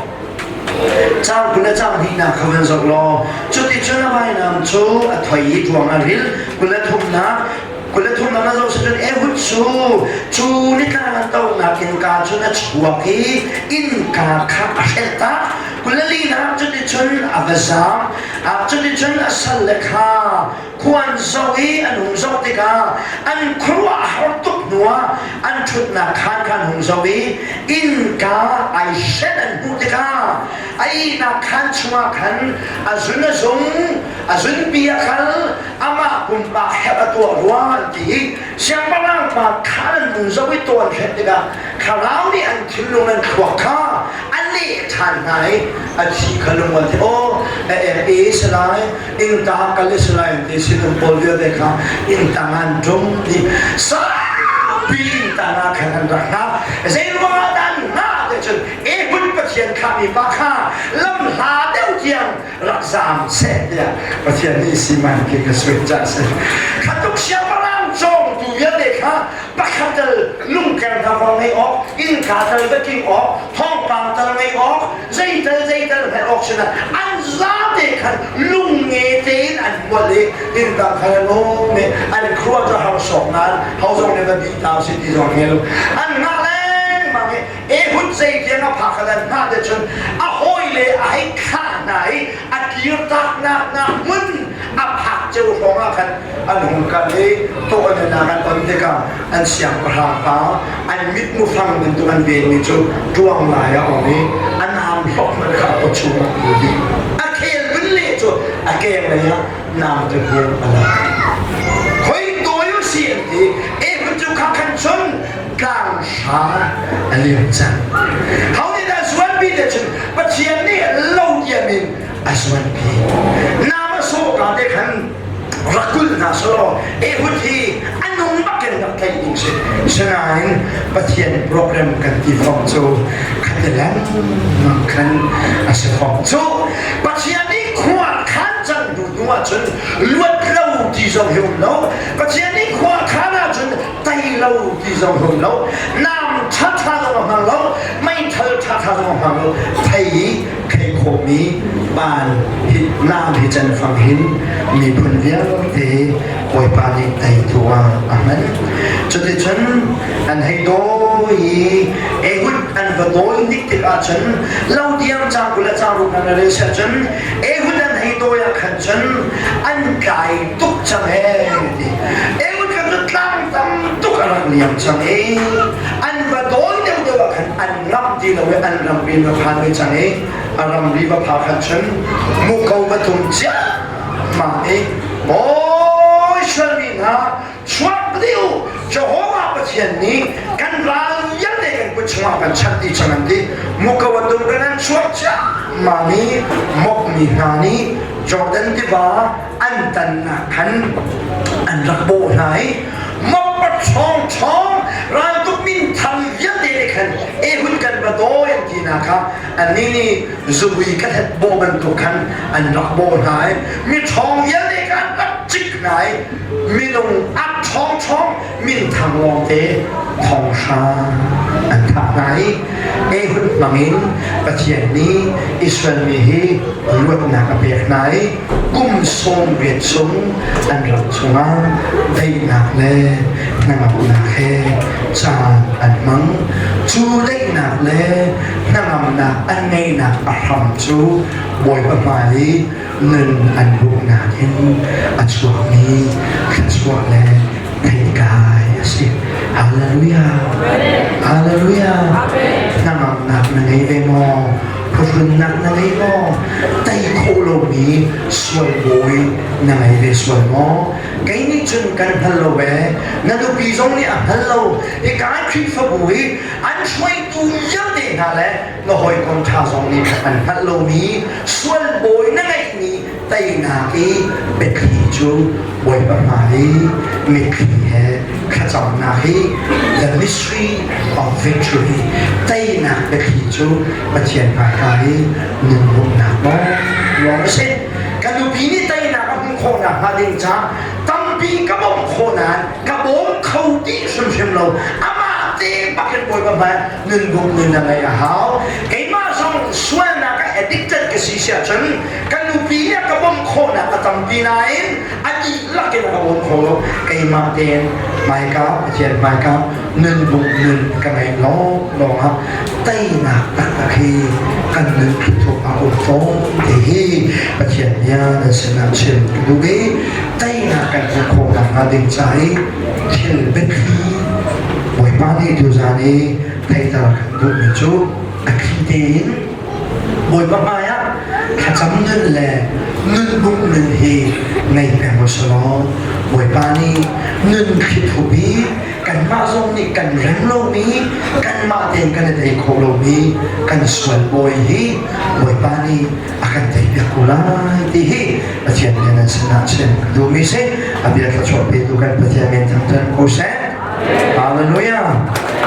Caang 20 le caang hnihnak kha van zoh law cuticun a vainam cu a thoi i ṭuang a ril 23nak. 23 na zoh cun Ehud cu cu nitlang an tonak innka cun a chuak i innka kha a hrelh tak. 24 cuticun a va zaam. Cuticun a salle kha khua an zoh i an hung zoh tikah an khuaruah a har tuk hnuah an ṭhutnak khaan kha an hung zoh i innka ai hren an hmuh tikah a ihnak khaan chungah khan a zun a zung a zunpi a khal amah pumpak herh a tuah rua an ti i siangpahrang pa khaan an hung zoh i taw an hren tikah thlarau nih an thinlung an thluak kha a leh ṭhan hna i a thi kha lung an ti aw a ek e salai innta kal i salai an ti sinum pawl vialte kha inntang an ṭum ti saupi inntang ah khan an rak hna zei ruangah dah an hngah ti cun Ehud Pathian khahmi pa kha lam hla deuh tiang rak zaam seh tiah Pathian nih siman ke ka suai ca si kha tuk siangpahrang cawngtu vialte kha pakhat tal lungker hna vang ngei awk innka tal va king awk thawngpang tal ngei awk zeital zeital hngalh awk sinah an zate khan lungnge tein an mual i inntang khan an um i an khua cu har sawk nain ho zong nih va bi ta si ti zong ngei lo an ngah lengmang i Ehud zei tiang a phak khan an hngah te cun a hawile a hei thlah hna i a kirtaknak nak hmun a phak ceu hrawng ah khan an hung kal i tawhnak an on tikah an siangpahrang pa an mitmu fang bantuk an venmi cu ṭuang lai a um i an am hlok hmanh kha a pawchung ah a dih. A khel vun leh cu a keng lei ah nam cu hian a la. Hoi dawi u si an ti. Ehud cu kha khan cun tlang hra a liam cang. Ho nih dah zuanpi te cun Pathian nih lo diam in a zuanpi. Nam a sawh ka te khan rak kulh hna selaw Ehud hi a nung bakin rak tlaih ding si. Sinain Pathian program kan ti fom cu khati lengmang khan a si fom cu. Pathian nih khua khan cang hnu hnu ahcun luat lo ti zong hi um lo. Pathian nih khua khan ahcun tei lo ti zong hi um lo. Nam ṭhaṭha zong a hmang lo, meithal ṭhaṭha zong a hmang lo. Thei i thei khawhmi van hi nam hi can fang hin miphun vialte Bawipa nih teitu ah a hman. Cuticun an hei dawi i Ehud an va dawi nik tik ahcun lo diam cang 20 le cang ruk an rel siah cun Ehud an hei dawi ah khan cun an tlai tuk cang ee ti. Ehud khan cu tlang tam tuk a rak liam cang i an va dawi deuhdeuh ah khan an ngamh ti lo i an ramri va phan ve cang i a ramri va phak khan cun muko va tum ciammam i mawi sualmi hna chuak dih u Jehovah Pathian nih kan ral vialte kan kut chungah kan chanh dih cang an ti muko a tum kan an chuak ciammam i mokmi hna nih Jordan tiva an tannak khan an rak bawh hna i mokpat ṭhawng ṭhawng raltuk minthang vialte nih khan Ehud kan va dawi an ti hna kha annih nih zubui ka hlet bawh bantuk khan an rak bawh hna i mi ṭhawng vialte kha an rak cik hna i minung a ṭhawng ṭhawng minthang lawngte thong hra an thah hna i Ehud hmangin Pathian nih Israel mi hi luatnak a pek hna i kum 80 chung an ram chungah daihnak le hnangamnak he caan an hmang. Cu daihnak le hnangamnak an ngeihnak a hram cu Bawipa hmai i nun an buknak in a chuakmi thluachuah le theitlai a si. Hallelujah! Hallelujah! Hnangamnak na ngei ve maw? Phuhrunnak na ngei maw? Tei khawh lomi sual bawi na ngei ve sual maw? Kei nih cun kan hngal lo ee. Na nupi zong nih a hngal lo. Hika Khrihfabu hi an hruaitu vialte hna le na hawikom ṭha zong nih an hngalh lomi sual bawi na ngeihmi teinak i biathli cu Bawipa hmai i mitthli he thlacamnak hi the mystery of victory teinak biathli cu Pathian hmaika i nunhumnak maw lawng a si ka nupi nih teinak a hmuh khawh nakhnga ding ca tampi ka bawmh khawh nain ka bawm kho dih hrimhrim lo amah te bakin Bawipa hmai nunbuk nun a ngeih a hau keimah zong sualnak ah addicted ka si si ahcun ka nupi nih a ka bawmh khawhnak a tampi nain a dihlak in a ka bawm kho. kho lo. Keimah tein hmaika Pathian hmaika nun bung nun ka ngeih lawng lawng ah teinak taktak hi kan nun thlithup a um fawn ti hi Pathian bia nan sinah chim ka duh i teinak kan hmuh khawh nakhnga ding ca i thil biathli Bawipa nih tuzaan i theihter kan duhmi cu a thli tein Bawipa hmaiah thlacam nun le nunbuk nun hi ngei peng u selaw Bawipa nih nun thlithup i kanmah zong nih kan rem lomi kanmah tein kan i tei khawh lomi kan sual bawi hi Bawipa nih a kan teipiak ko lai ti hi Pathian nih nan sinah chim ka duhmi si. A bia thluachuah petu kan Pathian min thangṭhat ko seh. Hallelujah.